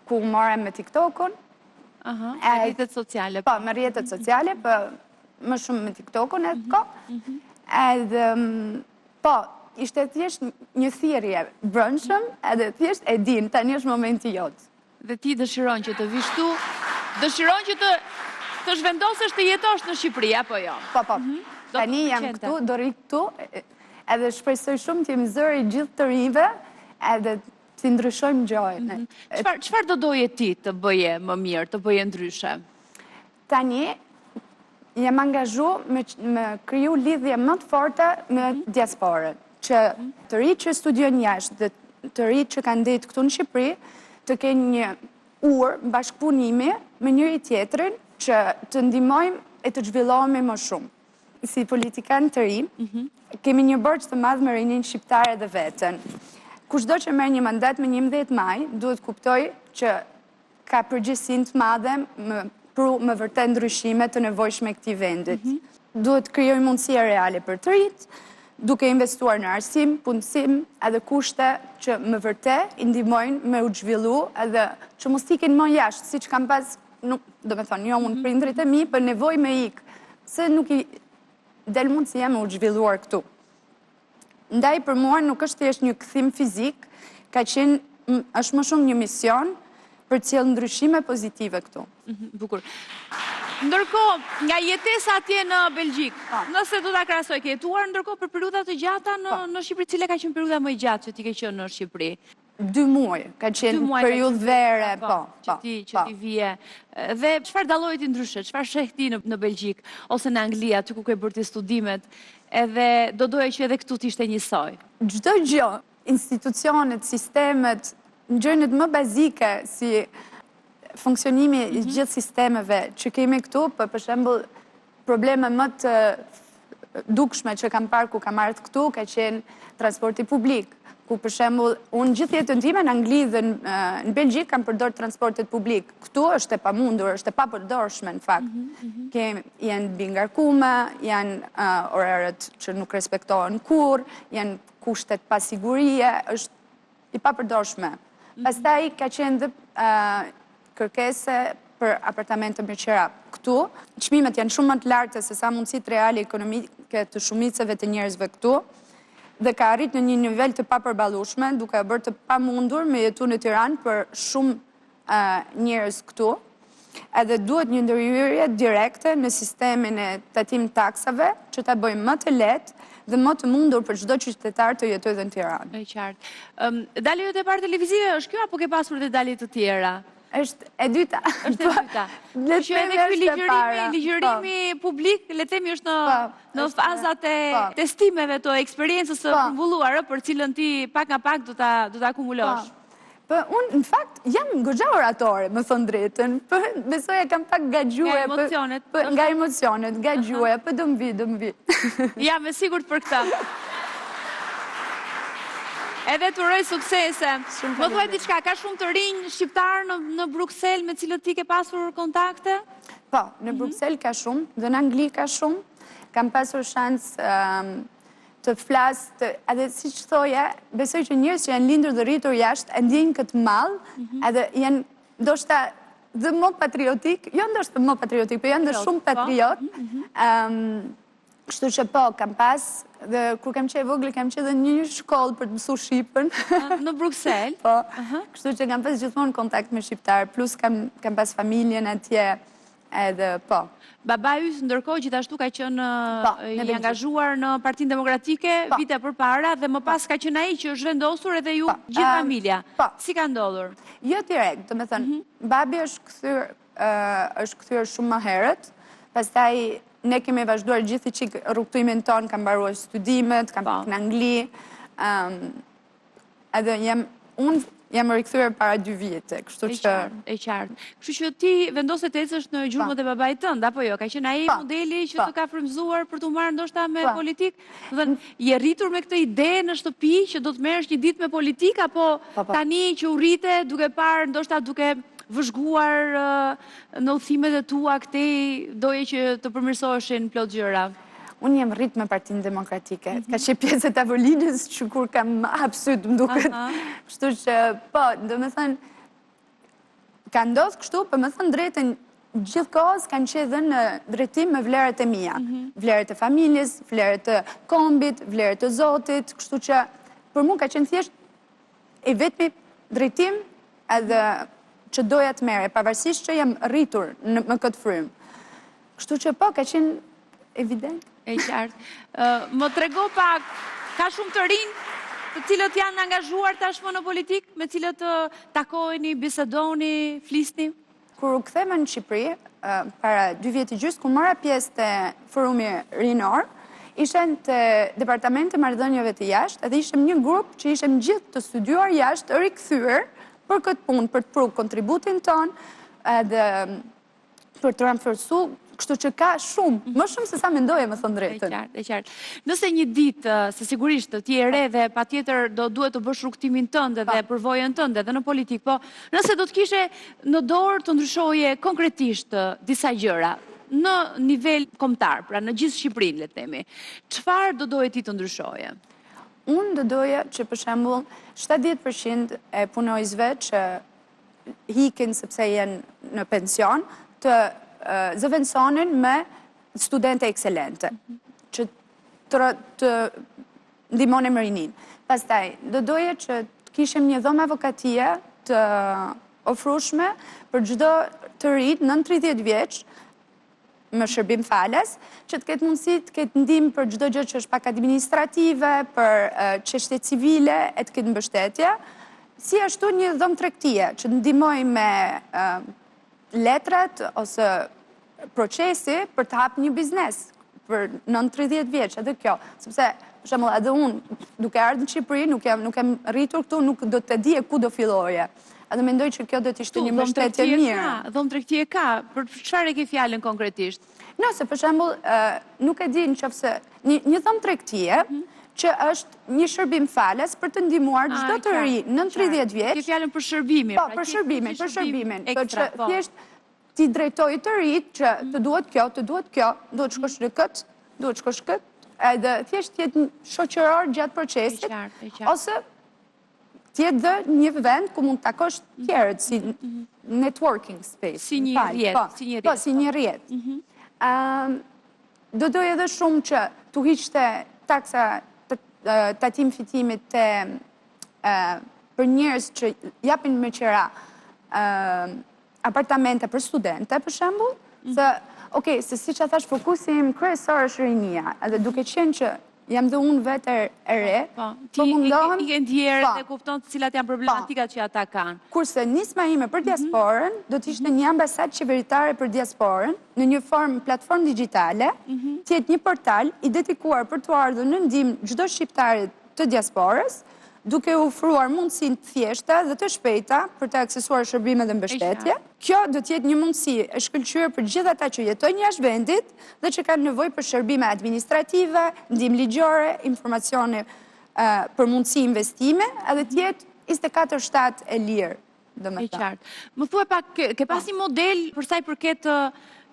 ku u mora me TikTokun. Aha, me rrjetet sociale. Po, me rrjetet sociale, po më shumë me TikTokun atë mhm, kohë. Mhm. Edhe, mm, po, ishte thjesht një thirrje brendshëm, edhe thjesht e din, tani është momenti jot. Dhe ti dëshiron që të vish këtu, dëshiron që të të zhvendosesh të jetosh në Shqipëri, apo jo? Po, po. Mhm. Tani jam këtu, do rri këtu, edhe shpresoj shumë të jem zëri i gjithë të rinjve, edhe t'i ndryshojmë gjërat. Çfarë çfarë do doje ti të bëje më mirë, të bëje ndryshe? Tani, jam angazhu me, me kriju lidhje më të forta me mhm. diasporën, që mhm. të rinjtë që studiojnë jashtë dhe të rinjtë që kanë ndejtë këtu në Shqipëri, të kenë një urë bashkëpunimi me njëri-tjetrin që të ndihmojmë e të zhvillohemi më shumë. Si politikanë të ri, mhm. kemi një borxh të madh me rininë shqiptare dhe veten. Kushdo që merr një mandat me 11 maj, duhet kuptojë që ka përgjegjësinë të madhe me pru me vërtet ndryshime të nevojshme këtij vendit. Mhm. Duhet të krijojë mundësia reale për të rinjtë, duke investuar në arsim, punësim, edhe kushte që me vërtet i ndihmojnë me u zhvillu edhe që mos ikin më jashtë, siç kam pas, nuk, domethënë, jo unë mhm. prindrit e mi, për nevojë me ikë, se nuk i del mundësia me u zhvilluar këtu. Ndaj për mua nuk është thjesht një kthim fizik, ka qenë është më shumë një mision për të sjellë ndryshime pozitive këtu. Mhm, bukur. Ndërkohë, nga jetesa atje në Belgjikë, po. nëse do ta krahasoj, ke jetuar ndërkohë për periudha të gjata në po. në Shqipëri, cila ka qenë periudha më e gjatë që ti ke qenë në Shqipëri? Dy muaj, ka qenë periudhë vere, po, po, që ti që ti vije. Dhe çfarë dalloi ti ndryshe? Çfarë sheh ti në në Belgjikë ose në Angli, aty ku ke bërë ti studimet? Edhe do doje që edhe këtu të ishte njësoj. Çdo gjë, institucionet, sistemet, gjërat më bazike si funksionimi i mhm. gjithë sistemeve që kemi këtu, për për shembull probleme më të dukshme që kam parë kur kam ardhur këtu ka qenë transporti publik, ku për shembull unë gjithë jetën time në Angli dhe në Belgjikë kam përdor transportet publik. Këtu është e pamundur, është e papërdorshme në fakt. Mhm, mhm. Ke janë mbingarkume, janë uh, oraret që nuk respektohen kurrë, janë kushtet pasigurie, është i papërdorshme. Mhm. Pastaj ka qenë dhe kërkesë për apartamente me qera. Këtu, çmimet janë shumë më të larta se sa mundësitë reale ekonomike të shumicëve të njerëzve këtu dhe ka arrit në një nivel të papërballueshme, duke e bërë të pamundur me jetu në Tiranë për shumë njerëz këtu. Edhe duhet një ndërhyrje direkte në sistemin e tatim taksave që ta bëjmë më të lehtë dhe më të mundur për çdo qytetar të jetojë dhe në Tiranë. E qartë. Dalja jote e parë televizive është kjo apo ke pasur dhe dalje të tjera? Është e dyta. Është e dyta. Le të themi është e para. Ligjërimi po. publik, le të themi është në po, në fazat e po. testimeve të eksperiencës së grumbulluar, për cilën ti pak nga pak do ta do ta akumulosh. Po, unë, në fakt, jam goxha oratore, me thënë të drejtën. Po, besoj e kam pak nga gjuha. Nga po, emocionet. Po, nga emocionet, nga gjuha, po do më vi, do më vi. Jam e sigurt për këtë. Edhe të uroj suksese. Më thuaj diçka, ka shumë të rinj shqiptarë në, në Bruksel me cilët ti ke pasur kontakte? Po, në mhm. Bruksel ka shumë, dhe në Angli ka shumë. Kam pasur shans të flas, të, edhe siç thoja, besoj që njerëz që janë lindur dhe rritur jashtë, e ndjejnë këtë mall, mhm. edhe janë ndoshta dhe më patriotik, jo ndoshta më patriotik, po janë dhe shumë po. patriot. Mm -hmm. Kështu që po, kam pas, dhe kur kam qenë e vogël, kam qenë dhe në një shkollë për të mësu shqipen. Në Bruksel? Po, kështu që kam pas gjithmonë kontakt me shqiptarë, plus kam, kam pas familjen atje, edhe po. Babai yt ndërkohë gjithashtu ka qenë po, i angazhuar në Partinë Demokratike po. vite përpara dhe më pas ka qenë ai që është vendosur edhe ju po. gjithë familja. Po. Si ka ndodhur? Jo direkt, domethënë, mhm. babi është kthyer është kthyer shumë më herët, pastaj ne kemi vazhduar gjithë çik rrugëtimin tonë, kam mbaruar studimet, kam po. në Angli, edhe jam, unë jam rikthyer para dy vite, kështu që... E qartë. Kështu që ti vendose të ecësh në gjurmët po. e babait tënd, apo jo? Ka qenë ai po. modeli që të ka frymëzuar për t'u marrë ndoshta me politikë? Dhe je rritur me këtë ide në shtëpi që do të merresh një ditë me politikë, apo tani që u rrite duke parë, ndoshta duke vëzhguar në udhëtimet e tua këtej, doje që të përmirësoheshin plot gjëra? Unë jam rritë me Partinë Demokratike. Mhm. Ka qenë pjesë e tavolinës që kur kam hapë sytë, më duket. Kështu që, po, domethënë, ka ndodhë kështu, për me thënë të drejtën, gjithë kohës kanë qenë dhe në drejtim me vlerat e mia. Mhm. Vlerat e familjes, vlerat e kombit, vlerat e Zotit, kështu që për mu ka qenë thjesht i vetmi drejtim edhe që doja të merrja, pavarësisht që jam rritur në këtë frymë. Kështu që po, ka qenë evident. E qartë. Më trego pak, ka shumë të rinj të cilët janë angazhuar tashmë në politikë, me cilët takoheni, bisedoni, flisni? Kur u ktheva në Shqipëri, para dy vjet e gjysë, kur mora pjesë te forumi rinor, isha te departamenti i marrëdhënieve të jashtë, edhe ishim një grup që ishim gjithë të studiuar jashtë, rikthyer për këtë punë, për të pru kontributin tonë, edhe për të ranforcu, kështu që ka shumë, më shumë se sa mendoja me thënë të drejtën. E qartë, e qartë. Nëse një ditë, se sigurisht ti je e re dhe patjetër do duhet të bësh rrugëtimin tënd dhe po. përvojën tënde dhe në politikë, po nëse do të kishe në dorë të ndryshoje konkretisht disa gjëra në nivel kombëtar, pra në gjithë Shqipërinë, le të themi, çfarë do doje ti të ndryshoje? Unë do doja që për shembull 70% e punonjësve që ikin sepse janë në pension, të zëvendësonin me studente ekselente, që të, të ndihmonim rininë. Pastaj, do doja që të kishim një dhomë avokatie të ofrueshme për çdo të ri nën 30 vjeç, me shërbim falas, që të ketë mundësi të ketë ndihmë për çdo gjë që është pak administrative, për çështje civile, e të ketë mbështetje, si ashtu një dhomë tregtie që të ndihmojë me letrat ose procesi për të hapë një biznes për nën 30 vjeç, edhe kjo, sepse për shembull edhe unë duke ardhur në Shqipëri, nuk jam nuk jam rritur këtu, nuk do të dije ku do filloje. Edhe mendoj që kjo do të ishte një mbështetje e mirë. Dhomë tregtie ka, për çfarë e ke fjalën konkretisht? Nëse për shembull, nuk e di në qoftë se një, një dhomë tregtie mhm. që është një shërbim falas për të ndihmuar çdo të ri nën 30 vjeç. Ke fjalën për shërbimin. Po, pra, për shërbimin, për shërbimin. Po që po. thjesht t'i drejtojë të rinjtë që të mhm. duhet kjo, të duhet kjo, duhet shkosh në këtë, duhet shkosh këtë, edhe thjesht të jetë shoqëror gjatë procesit, ose të jetë dhe një vend ku mund të takosh të tjerët, si mhm. networking space. Si një rrjet. Po, si një rrjet. Po, si një rrjet. Mhm. Do doja edhe shumë që t'u hiqte taksa tatim fitimit të për njerëz që japin me qera. apartamente për studente, për shembull, mhm. se, okej, se siç e thashë, fokusi im kryesor është rinia, edhe duke qenë që jam dhe unë vetë e re, po, po, po mundohem... Ti i ke ndjerë po. dhe kupton të cilat janë problematikat që ata kanë. Kurse nisma ime për mhm. diasporën, do të ishte një ambasadë qeveritare për diasporën, në një formë platformë digjitale, mhm. të jetë një portal i dedikuar për t'u ardhur në ndihmë çdo shqiptari të diasporës, duke ofruar mundësi të thjeshta dhe të shpejta për të aksesuar shërbime dhe mbështetje. Kjo do të jetë një mundësi e shkëlqyer për gjithë ata që jetojnë jashtë vendit dhe që kanë nevojë për shërbime administrative, ndihmë ligjore, informacione për mundësi investime, edhe të jetë 24/7 e lirë. E qartë. Më thuaj pak, ke pas një model për sa i përket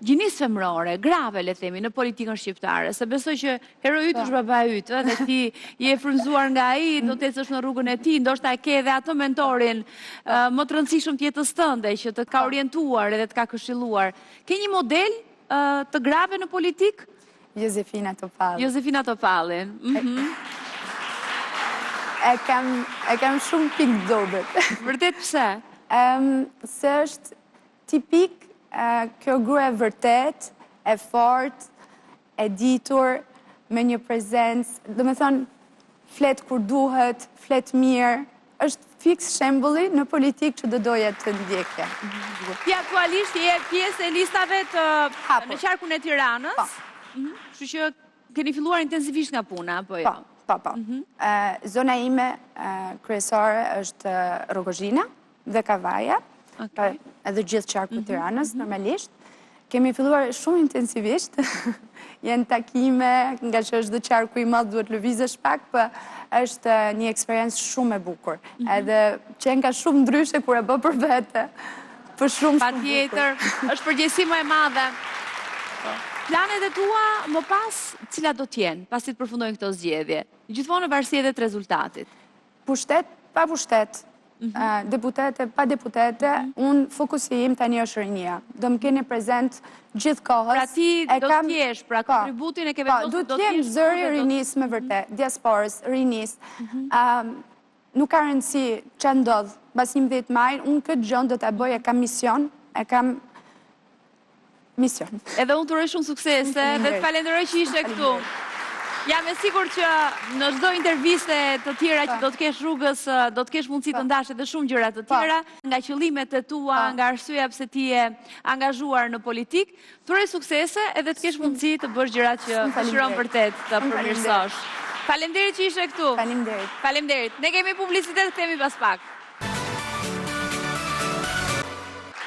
gjinisë femërore, grave, le themi, në politikën shqiptare, se besoj që heroi yt po. është babai yt, dhe ti je frymëzuar nga ai, do të ecësh në rrugën e tij, ndoshta e ke edhe atë mentorin po. më të rëndësishëm të jetës tënde që të ka po. orientuar edhe të ka këshilluar. Ke një model të grave në politikë? Jozefina Topallin. Jozefina Topallin. Mhm. E kam, e kam shumë pikë të dobët. Vërtet pse? Se është tipik kjo grua e vërtetë, e fortë, e ditur, me një prezencë, domethënë, flet kur duhet, flet mirë, është fiks shembulli në politikë që do doja të ndjekja. Ti aktualisht je pjesë e listave të në qarkun e Tiranës. Po. Mhm. Kështu që keni filluar intensivisht nga puna, apo jo? Po, po, po. Mhm. Zona ime kryesore është Rrogozhina, dhe Kavaja, pra edhe gjithë qarku i mhm, Tiranës, mhm. normalisht. Kemi filluar shumë intensivisht, janë takime, ngaqë është dhe qarku i madh, duhet lëvizësh pak, po është një eksperiencë shumë e bukur. Mhm. Edhe qenka shumë ndryshe kur e bë për vete, për po shumë shumë bukur. Patjetër, është përgjegjësi më e madhe. Po. Planet e tua më pas, cilat do t'jenë, pasi të përfundojnë këto zgjedhje? Gjithmonë në varësi edhe të rezultatit. Pushtet, pa pushtet, mhm. deputete, pa deputete, mhm. unë fokusi im tani është rinia. Do më keni prezent gjithë kohës. Pra ti do të jesh, pra po. kontributin e ke po, vendosur do të jesh. Do të jem zëri i rinisë me vërtet, mhm. diasporës, rinisë. Nuk ka rëndësi ça ndodh, pas 11 majit, unë këtë gjë do ta bëj, e kam mision, e kam mision. Edhe unë të uroj shumë suksese dhe të falenderoj që ishe këtu. Jam e sigurt që në çdo interviste të tjera që do të kesh rrugës, do të kesh mundësi të ndash edhe shumë gjëra të tjera, nga qëllimet e tua, nga arsyeja pse ti je angazhuar në politikë. Të uroj suksese edhe të kesh mundësi të bësh gjërat që dëshiron vërtet të përmirësosh. Faleminderit që ishe këtu. Faleminderit. Faleminderit. Ne kemi publicitet, kthehemi pas pak.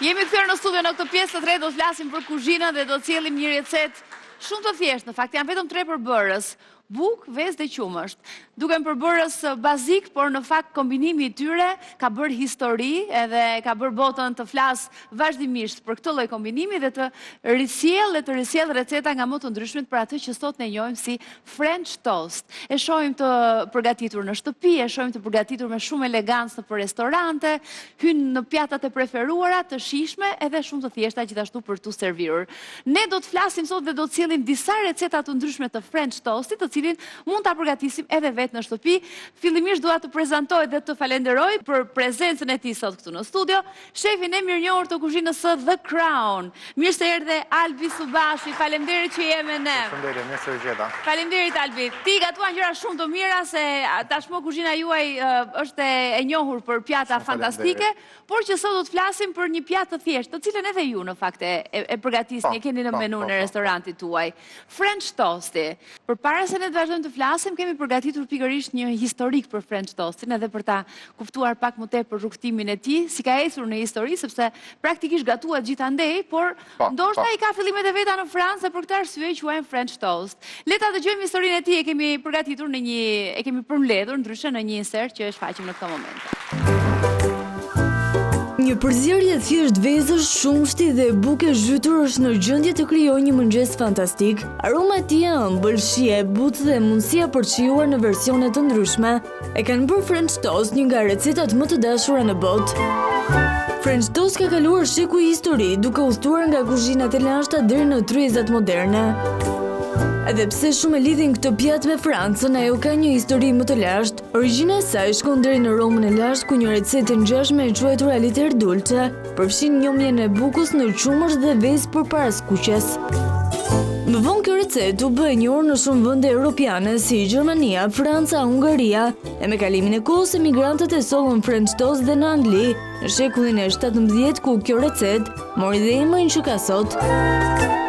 Jemi kthyer në studio në këtë pjesë të tretë do të flasim për kuzhinën dhe do të sjellim një recetë shumë të thjeshtë. Në fakt janë vetëm tre përbërës, bukë, vezë dhe qumësht. Duken përbërës bazikë, por në fakt kombinimi i tyre ka bërë histori edhe ka bërë botën të flasë vazhdimisht për këtë lloj kombinimi dhe të risjellë dhe të risjellë receta nga më të ndryshmet për atë që sot ne njohim si French toast. E shohim të përgatitur në shtëpi, e shohim të përgatitur me shumë elegancë nëpër restorante, hyn në pjatat e preferuara, të shijshme edhe shumë të thjeshta gjithashtu për t'u servirur. Ne do të flasim sot dhe do të sjellim disa receta të ndryshme të French toastit, të cilin mund ta përgatisim edhe vetë në shtëpi. Fillimisht dua të prezantoj dhe të falenderoj për prezencën e tij sot këtu në studio. Shefin e mirënjohur të kuzhinës së The Crown. Mirë se erdhe Albi Subashi, faleminderit që je me ne. Përshëndetje, mirë se ju gjeta. Faleminderit Albi. Ti gatuan gjëra shumë të mira se tashmë kuzhina juaj është e njohur për pjata fantastike, por që sot do të flasim për një pjatë të thjeshtë, të cilën edhe ju në fakt e e përgatisni, e keni në menunë e restorantit tuaj. French toasti. Përpara se ne të vazhdojmë të flasim, kemi përgatitur pikërisht një historik për French toastin edhe për ta kuptuar pak më tepër rrugëtimin e tij, si ka ecur në histori, sepse praktikisht gatuhet gjithandej, por po, ndoshta po. i ka fillimet e veta në Francë dhe për këtë arsye e quajmë French toast. Le ta dëgjojmë historinë e tij, e kemi përgatitur në një e kemi përmbledhur ndryshe në një insert që e shfaqim në këtë moment. Një përzierje e thjeshtë vezësh, qumështi dhe buke e zhytur është në gjendje të krijojë një mëngjes fantastik. Aroma e tij e ëmbël, shija e butë dhe mundësia për të shijuar në versione të ndryshme e kanë bërë French toast një nga recetat më të dashura në botë. French toast ka kaluar shekuj histori, duke udhëtuar nga kuzhinat e lashta deri në tryezat moderne. Edhe pse shumë e lidhin këtë pjatë me Francën, ajo ka një histori më të lashtë. Origjina e saj shkon deri në Romën e lashtë ku një recetë e ngjashme e quajtur aliter dulce përfshin njomjen e bukës në qumësht dhe vezë përpara skuqjes. Më vonë kjo recetë u bë e njohur në shumë vende europiane si Gjermania, Franca, Hungaria, e me kalimin e kohës emigrantët e sollën French toast dhe në Angli, në shekullin e 17 ku kjo recetë mori dhe emrin që ka sot.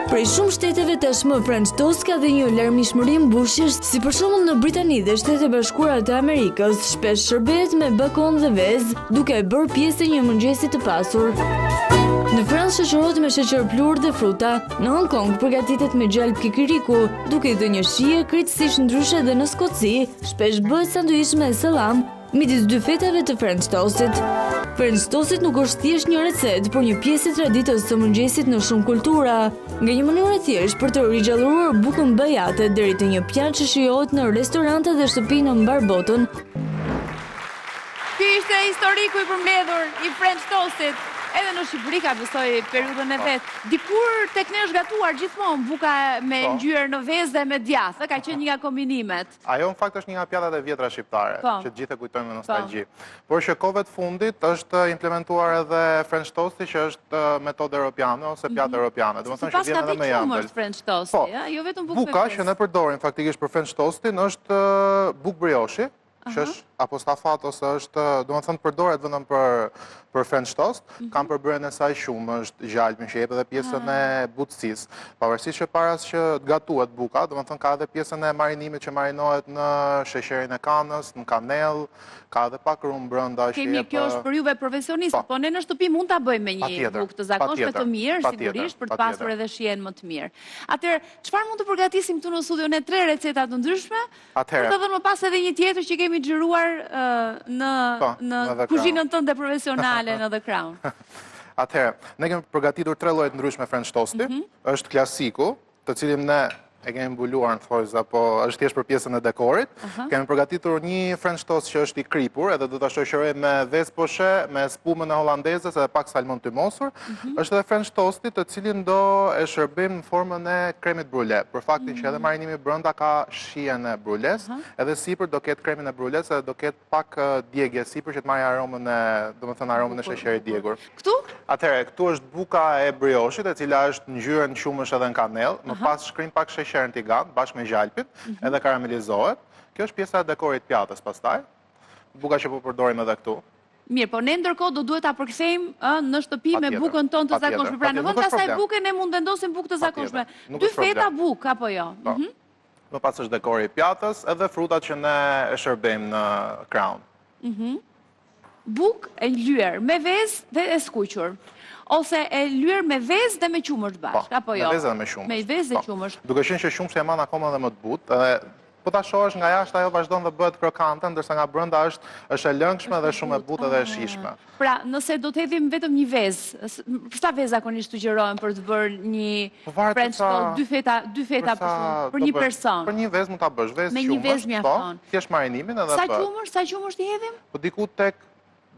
Prej shumë shteteve tashmë French toast ka dhe një larmishmëri mbushjesh, si për shembull në Britani dhe Shtetet e Bashkuara të Amerikës, shpesh shërbehet me bakon dhe vezë, duke e bërë pjesë e një mëngjesi të pasur. Në Francë shoqërohet me sheqer pluhur dhe fruta, në Hong Kong përgatitet me gjalpë kikiriku, duke i dhënë një shije krejtësisht ndryshe dhe në Skoci, shpesh bëhet sanduiç me sallam, Midis dy fetave të French toastit. French toastit nuk është thjesht një recetë, por një pjesë e traditës së mëngjesit në shumë kultura. Nga një mënyrë e thjeshtë për të rigjallëruar bukën bajate deri te një pjatë që shijohet në restorante dhe shtëpi në mbarë botën. Ky ishte historiku i përmbledhur i French toastit. Edhe në Shqipëri ka besoj periudhën e vet. Dikur tek ne është gatuar gjithmonë buka me po. ngjyer në vezë dhe me djathë, ka qenë një nga kombinimet. Ajo në fakt është një nga pjatat e vjetra shqiptare, po. që të gjithë e kujtojmë me po. nostalgji. Por që kohëve të fundit është implementuar edhe French toasti që është metodë europiane ose pjatë mhm. europiane. Domethënë që vjen edhe më i ëmbël. French toasti, po. jo vetëm bukë Buka që ne përdorim faktikisht për French toastin është bukë brioshi, që është apo stafat ose është, domethënë përdoret vetëm për për French toast, mm -hmm. ka në përbërjen e saj qumësht, gjalpin që jep edhe pjesën e butësisë. Pavarësisht që para se që të gatuhet buka, domethënë ka edhe pjesën e marinimit që marinohet në sheqerin e kanës, në kanellë, ka edhe pak rum brenda që jep... Kjo është për juve profesionistët, po. po ne në shtëpi mund ta bëjmë me një bukë të zakonshme të mirë, sigurisht, për të pasur edhe shijen më të mirë. Atëherë, çfarë mund të përgatisim këtu në studio ne tre receta të ndryshme, Për të dhënë më pas edhe një tjetër që kemi xhiruar në po, në kuzhinën tënde profesionale në The Crown. Atëherë, ne kemi përgatitur tre lloje të ndryshme French toasti. Mhm. Është klasiku, të cilin ne e kemi mbuluar në thonjëza, po është thjesht për pjesën e dekorit. Kemi përgatitur një French toast që është i kripur, edhe do ta shoqërojmë me vezë poshe, me spumën e hollandezës edhe pak salmon tymosur. Mhm. Është edhe French toasti të cilin do e shërbejmë në formën e kremit brule. Për faktin që edhe mm. marinimi brenda ka shijen e brules, edhe sipër do ketë kremin e brules edhe do ketë pak djegie sipër që të marrë aromën e, domethënë aromën e sheqerit djegur. Këtu? Atëherë, këtu është buka e brioshit, e cila është ngjyer në qumësht edhe në kanellë, më pas shkrijmë pak sheqer në tigan, bashkë me gjalpin, mhm. edhe karamelizohet. Kjo është pjesa e dekorit të pjatës pastaj. Buka që po përdorim edhe këtu. Mirë, po ne ndërkohë do duhet ta përkthejmë ë në shtëpi me bukën tonë të zakonshme. Pra në vend të asaj buke ne mund të vendosim bukë të zakonshme. Dy feta bukë apo jo? Po. Mhm. Më pas është dekori i pjatës edhe frutat që ne e shërbejmë në Crown. Mhm. Bukë e lyer me vezë dhe e skuqur. Ose e lyer me vezë dhe me qumësht po, bashkë, apo jo? Me vezë dhe me qumësht. Me vezë dhe po. qumësht. Duke qenë që qumështi e mban akoma dhe më të butë, edhe Po ta shohësh nga jashtë ajo vazhdon dhe bëhet krokante, ndërsa nga brenda është është e lëngshme dhe shumë e butë dhe e shijshme. Pra, nëse do të hedhim vetëm një vezë, për sa vezë zakonisht sugjerohen për të bërë një po French toast, dy feta, dy feta për shembull, për një person. Për një vezë mund ta bësh, vezë qumësht. Me një vezë po, mjafton. Thjesht marinimin edhe Sa qumësht, sa qumësht i hedhim? Po diku tek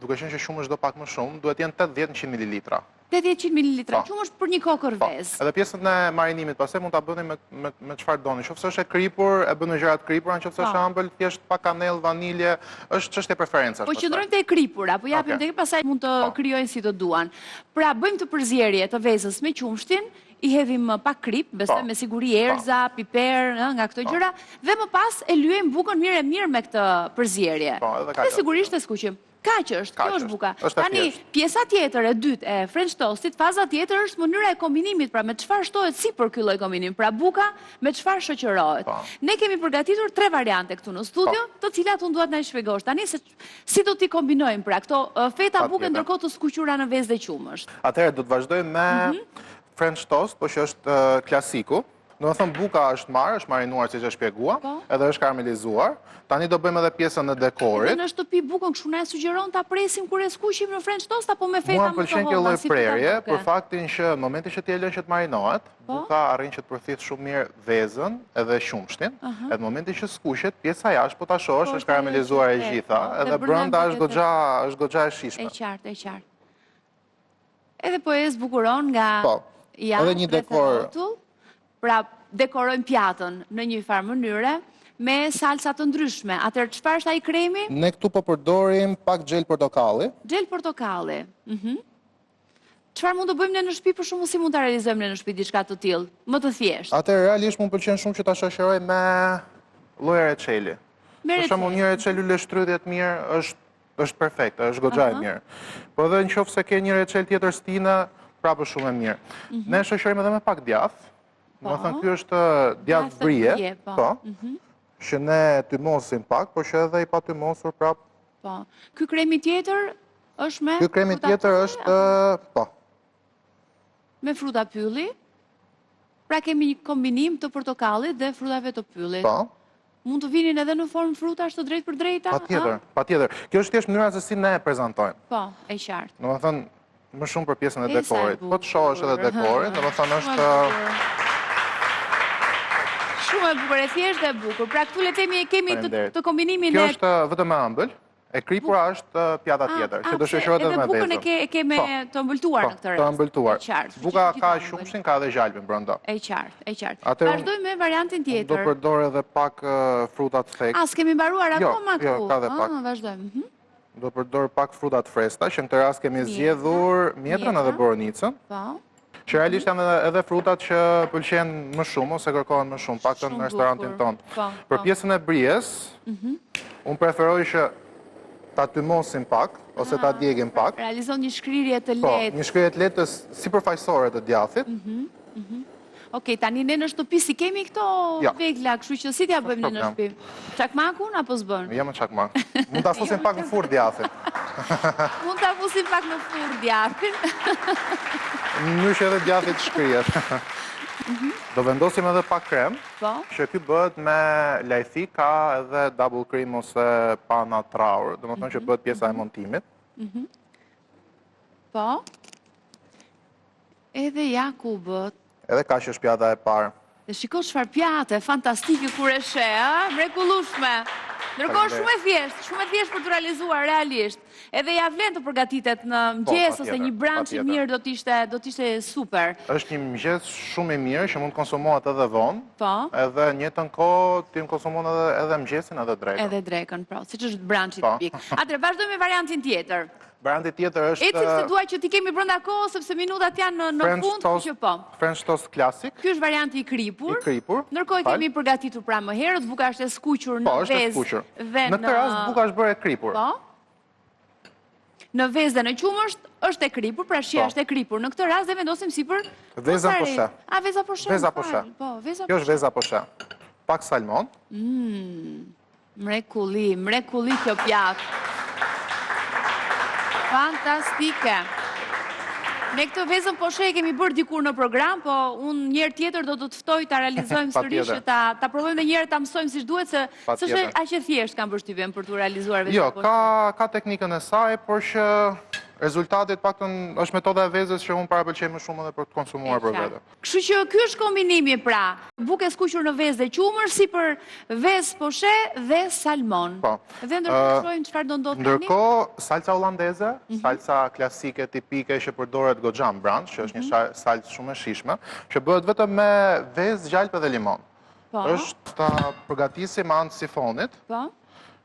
duke qenë që qumësht do pak më shumë, duhet të jenë 80-100 mililitra. 80-100 mililitra po. qumësht për një kokërr po. vezë. Edhe pjesën e marinimit pastaj mund ta bëni me me me çfarë doni. Nëse është e kripur, e bën me gjëra të kripura, nëse është e po. ëmbël, thjesht pak kanellë, vanilje, është çështje preferencash. Po qëndrojmë te e kripura, po japim tek pastaj mund të krijojnë si të duan. Pra bëjmë këtë përzierje të vezës me qumështin, i hedhim pak kripë, besoj me siguri erëza, piper, ë, nga këto gjëra dhe më pas e lyejmë bukën mirë e mirë me këtë përzierje. Dhe sigurisht e skuqim. Kaq është, kjo është buka. Tani, pjesa tjetër e dytë e French toastit, faza tjetër është mënyra e kombinimit, pra me çfarë shtohet sipër ky lloj kombinimi, pra buka me çfarë shoqërohet. Po. Ne kemi përgatitur tre variante këtu në studio, po. të cilat unë dua të na i shpjegosh tani se si do t'i kombinojmë pra këto feta buke ndërkohë të skuqura në vezë dhe qumësht. Atëherë do të vazhdojmë me mhm. French toast, po që është klasiku. Domethënë buka është marrë, është marinuar siç e shpjeguam, po. edhe është karamelizuar. Tani do bëjmë edhe pjesën e dekorit. Edhe në shtëpi bukën kështu na e sugjeron ta presim kur e skuqim në French toast apo me feta më të holla? Mua më pëlqen kjo lloj prerje, për faktin që në momentin që ti e lën që të marinohet, po. buka arrin që të përthithë shumë mirë vezën edhe qumështin. Edhe në momentin që skuqet, pjesa jashtë po ta shohësh po, është karamelizuar e gjitha, po, edhe brenda është goxha, është goxha e shijshme. E qartë, e qartë. Edhe po e zbukuron nga po, jashtë, edhe një dekor. Pra, dekorojmë pjatën në një farë mënyre me salca të ndryshme. Atëherë çfarë është ai kremi? Ne këtu po përdorim pak xhel portokalli. Xhel portokalli. Mhm. Çfarë mund të bëjmë ne në shtëpi për shembull si mund ta realizojmë ne në shtëpi diçka të tillë, më të thjeshtë? Atëherë realisht mua më pëlqen shumë që ta shoqëroj me lloj reçeli. Me Për shembull një reçel luleshtrydhe të mirë është është perfekte, është goxha e mirë. Po edhe në qoftë se ke një reçel tjetër stine, prapë është shumë e mirë. Mhm. Ne shoqërojmë edhe me pak djath. Domethënë po. ky është djath brie, po. po. Mhm. Që ne tymosim pak, po që edhe i pa tymosur prapë. Po. Ky kremi tjetër është me Ky kremi tjetër është, po. Me fruta pylli. Pra kemi një kombinim të portokallit dhe frutave të pyllit. Po. Mund të vinin edhe në formë frutash të drejtpërdrejta? Patjetër, patjetër. Kjo është thjesht mënyra se si ne e prezantojmë. Po, e qartë. Domethënë, më shumë për pjesën e dekorit. Po të shohësh edhe dekorin, domethënë është... Shumë e bukur, e thjeshtë dhe e bukur. Pra këtu le të themi e kemi të kombinimin e... Kjo është vetëm e ëmbël. E kripura është pjata ah, tjetër, që ah, do shoqërohet edhe me vezën. Edhe bukën e ke, e ke me po. të ëmbëltuar po, në këtë rast. Të ëmbëltuar. Buka ka qumështin, ka edhe gjalpin brenda. E qartë, e qartë. Vazhdojmë me variantin tjetër. Do përdor edhe pak fruta të thekë. A, s'kemi mbaruar jo, akoma jo, këtu? Jo, ka edhe pak. Ah, vazhdojmë. Mhm. Do përdor pak fruta të freskëta, që në këtë rast kemi zgjedhur mjetrën edhe boronicën. Po. Që realisht janë edhe, edhe frutat që pëlqen më shumë ose kërkohen më shumë, paktën në restorantin tonë. Po, Për po. pjesën e bries, mhm. unë preferoj që ta tymosim pak ose ta ah, djegim pak. Realizon një shkrirje të po, lehtë. Po, një shkrirje të lehtë sipërfaqësore të djathit. Mhm, mhm. Okej, tani ne në shtëpi s'i kemi këto jo. vegla, kështu që si t'ia bëjmë ne në shtëpi? Çakmakun apo s'bën? Jo me çakmak. Mund ta fusim pak në furrë djathin. Mund ta fusim pak në furrë djathin. Në mënyrë që edhe djathi të shkrihet. Mhm. Do vendosim edhe pak krem, po. që ky bëhet me lajthi, ka edhe double cream ose pana traur, domethënë që mhm. bëhet pjesa e mhm. montimit. Po. Edhe ja ku u bë. Edhe kaq është pjata e parë. Dhe shiko çfarë pjate fantastike kur e sheh, ë? Mrekullueshme. Ndërkohë shumë e thjeshtë, shumë e thjeshtë për t'u realizuar realisht. Edhe ia vlen të përgatitet në po, mëngjes ose një brunch i mirë do të ishte, do të ishte super. Është një mëngjes shumë i mirë që mund të konsumohet edhe vonë. Po. Edhe në njëjtën kohë ti konsumon edhe edhe mëngjesin edhe drekën. Edhe drekën, po, siç është brunchi po. tipik. Atëherë vazhdojmë me variantin tjetër. Varianti tjetër është... Ecim se dua që t'i kemi brenda kohës, sepse minutat janë në fund, kështu që po. French toast klasik. Ky është varianti i kripur. I kripur. Ndërkohë e kemi përgatitur pra më herët, buka është e skuqur në po, është e vezë skuqur. dhe në këtë rast buka është bërë e kripur. Po. Në vezë dhe në qumësht është e kripur, pra shija po. është e kripur. Në këtë rast dhe vendosim sipër vezën poshe. A veza poshe? Veza poshe. Po, veza poshe. Kjo është veza poshe. Pak salmon. Mm. Mrekulli, mrekulli kjo pjatë. Fantastike. Ne këtë vezën poshe e kemi bërë dikur në program, po unë një herë tjetër do të të ftoj ta realizojmë sërish që ta, ta provojmë dhe një herë ta mësojmë siç duhet, se s'është aq e thjeshtë kam përshtypjen për t'u realizuar vezën jo, poshe. Jo, ka, ka teknikën e saj, por që rezultati të paktën është metoda e vezës që unë parapëlqej më shumë edhe për të konsumuar për vete. Kështu që ky është kombinimi pra, bukë e skuqur në vezë dhe qumësht, sipër vezë poshe dhe salmon. Po. Dhe ndërkohë shohim çfarë do ndodhë tani. Ndërkohë salca hollandeze, mhm. salca klasike tipike që përdoret goxha në brunch, që është një mhm. salcë shumë e shijshme, që bëhet vetëm me vezë, gjalpë dhe limon. Po. Është ta përgatisim me anë të sifonit. Po.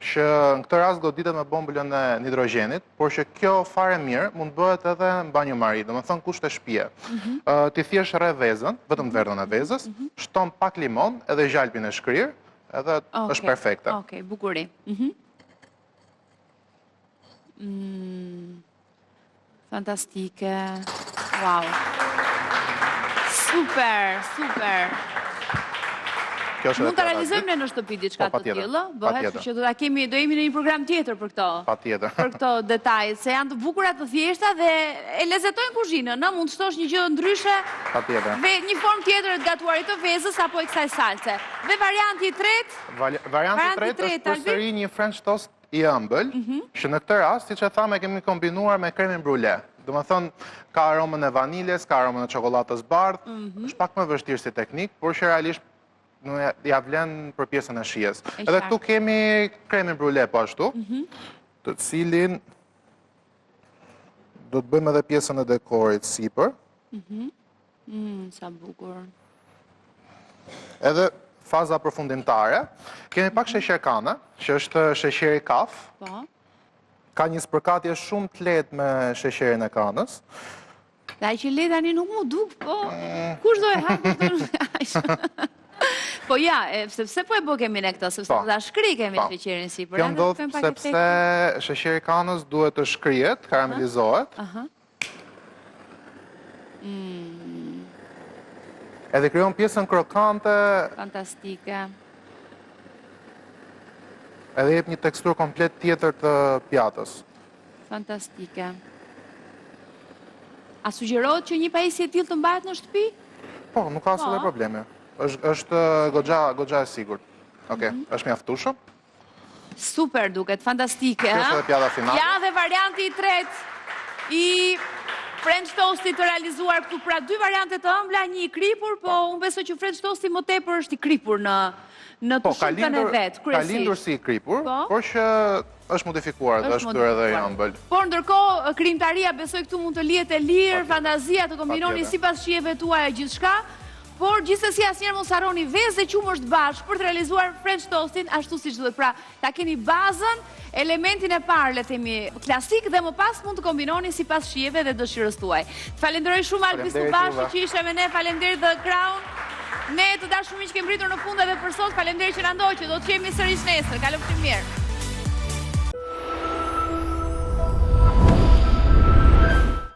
Që në këtë rast goditet me bombulën e nitrogjenit, por që kjo fare mirë mund të bëhet edhe në banjo mari, domethënë kushte shtëpie. Mhm. Ti thjesht rreh vezën, vetëm të verdhën e vezës, mhm. shton pak limon edhe gjalpin e shkrirë, edhe është perfekte. Okej, bukuri. Mhm. Mm. Fantastike. Wow. Super, super. Mund ta realizojmë ne në shtëpi diçka po, të tillë, bëhet që do ta kemi, do jemi në një program tjetër për këto. Patjetër. Për këto detaje, se janë të bukura, të thjeshta dhe e lezetojnë kuzhinën, ë, mund të shtosh një gjë ndryshe. Patjetër. Dhe një formë tjetër të gatuarit të vezës apo e kësaj salce. Dhe varianti i tretë? Varianti i tretë është përsëri një French toast i ëmbël, mhm. që në këtë rast, siç e thamë, e kemi kombinuar me kremin brule. Domethënë, ka aromën e vaniljes, ka aromën e çokollatës bardhë, mhm. është pak më vështirë si teknikë, por që realisht ia vlen për pjesën e shijes. Edhe këtu kemi kremin brule po ashtu, mhm. të cilin do të bëjmë edhe pjesën e dekorit sipër. Mm, sa bukur. Edhe faza përfundimtare. Kemi pak sheqer kane, që është sheqeri kaf. Po. Ka një spërkatje shumë të lehtë me sheqerin e kanës. Dhe aq i lehtë tani nuk m'u duk, po mm. kush do e hajë, kush do e hajë. Po ja, sepse po e bë kemi ne këtë, sepse po. do ta shkrijë po. sheqerin sipër. Kjo ndodh sepse sheqeri i kanës duhet të shkrihet, karamelizohet. Aha. Mm. Edhe krijon pjesën krokante. Fantastike. Edhe jep një teksturë komplet tjetër të pjatës. Fantastike. A sugjerohet që një pajisje e tillë të mbahet në shtëpi? Po, nuk ka asnjë lloj po. problemi. Është është goxha goxha e sigurt. Okej, mhm. është mjaftueshëm. Super duket, fantastike, ha? Kjo është edhe pjata finale. Ja dhe varianti i tretë i French toastit të realizuar këtu, pra dy variante të ëmbla, një i kripur, po unë besoj që French toasti më tepër është i kripur në në të po, shumtën e vet, kryesisht. Ka lindur si i kripur, po. por që është modifikuar dhe është bërë edhe i ëmbël. Por ndërkohë, krijimtaria besoj këtu mund të lihet e lirë, fantazia të kombinoni sipas shijeve tuaja gjithçka, Por gjithsesi asnjëherë mos harroni vezë dhe qumësht bashkë për të realizuar French toastin ashtu siç duhet. Pra, ta keni bazën, elementin e parë, le të themi, klasik dhe më pas mund të kombinoni sipas shijeve dhe dëshirës tuaj. Të falenderoj shumë Albi Subashi që ishe me ne, faleminderit The Crown. Ne të dashur miq kemi mbërritur në fund edhe për sot. Faleminderit që na ndoqët. Do të shihemi sërish nesër. Kalofshi mirë.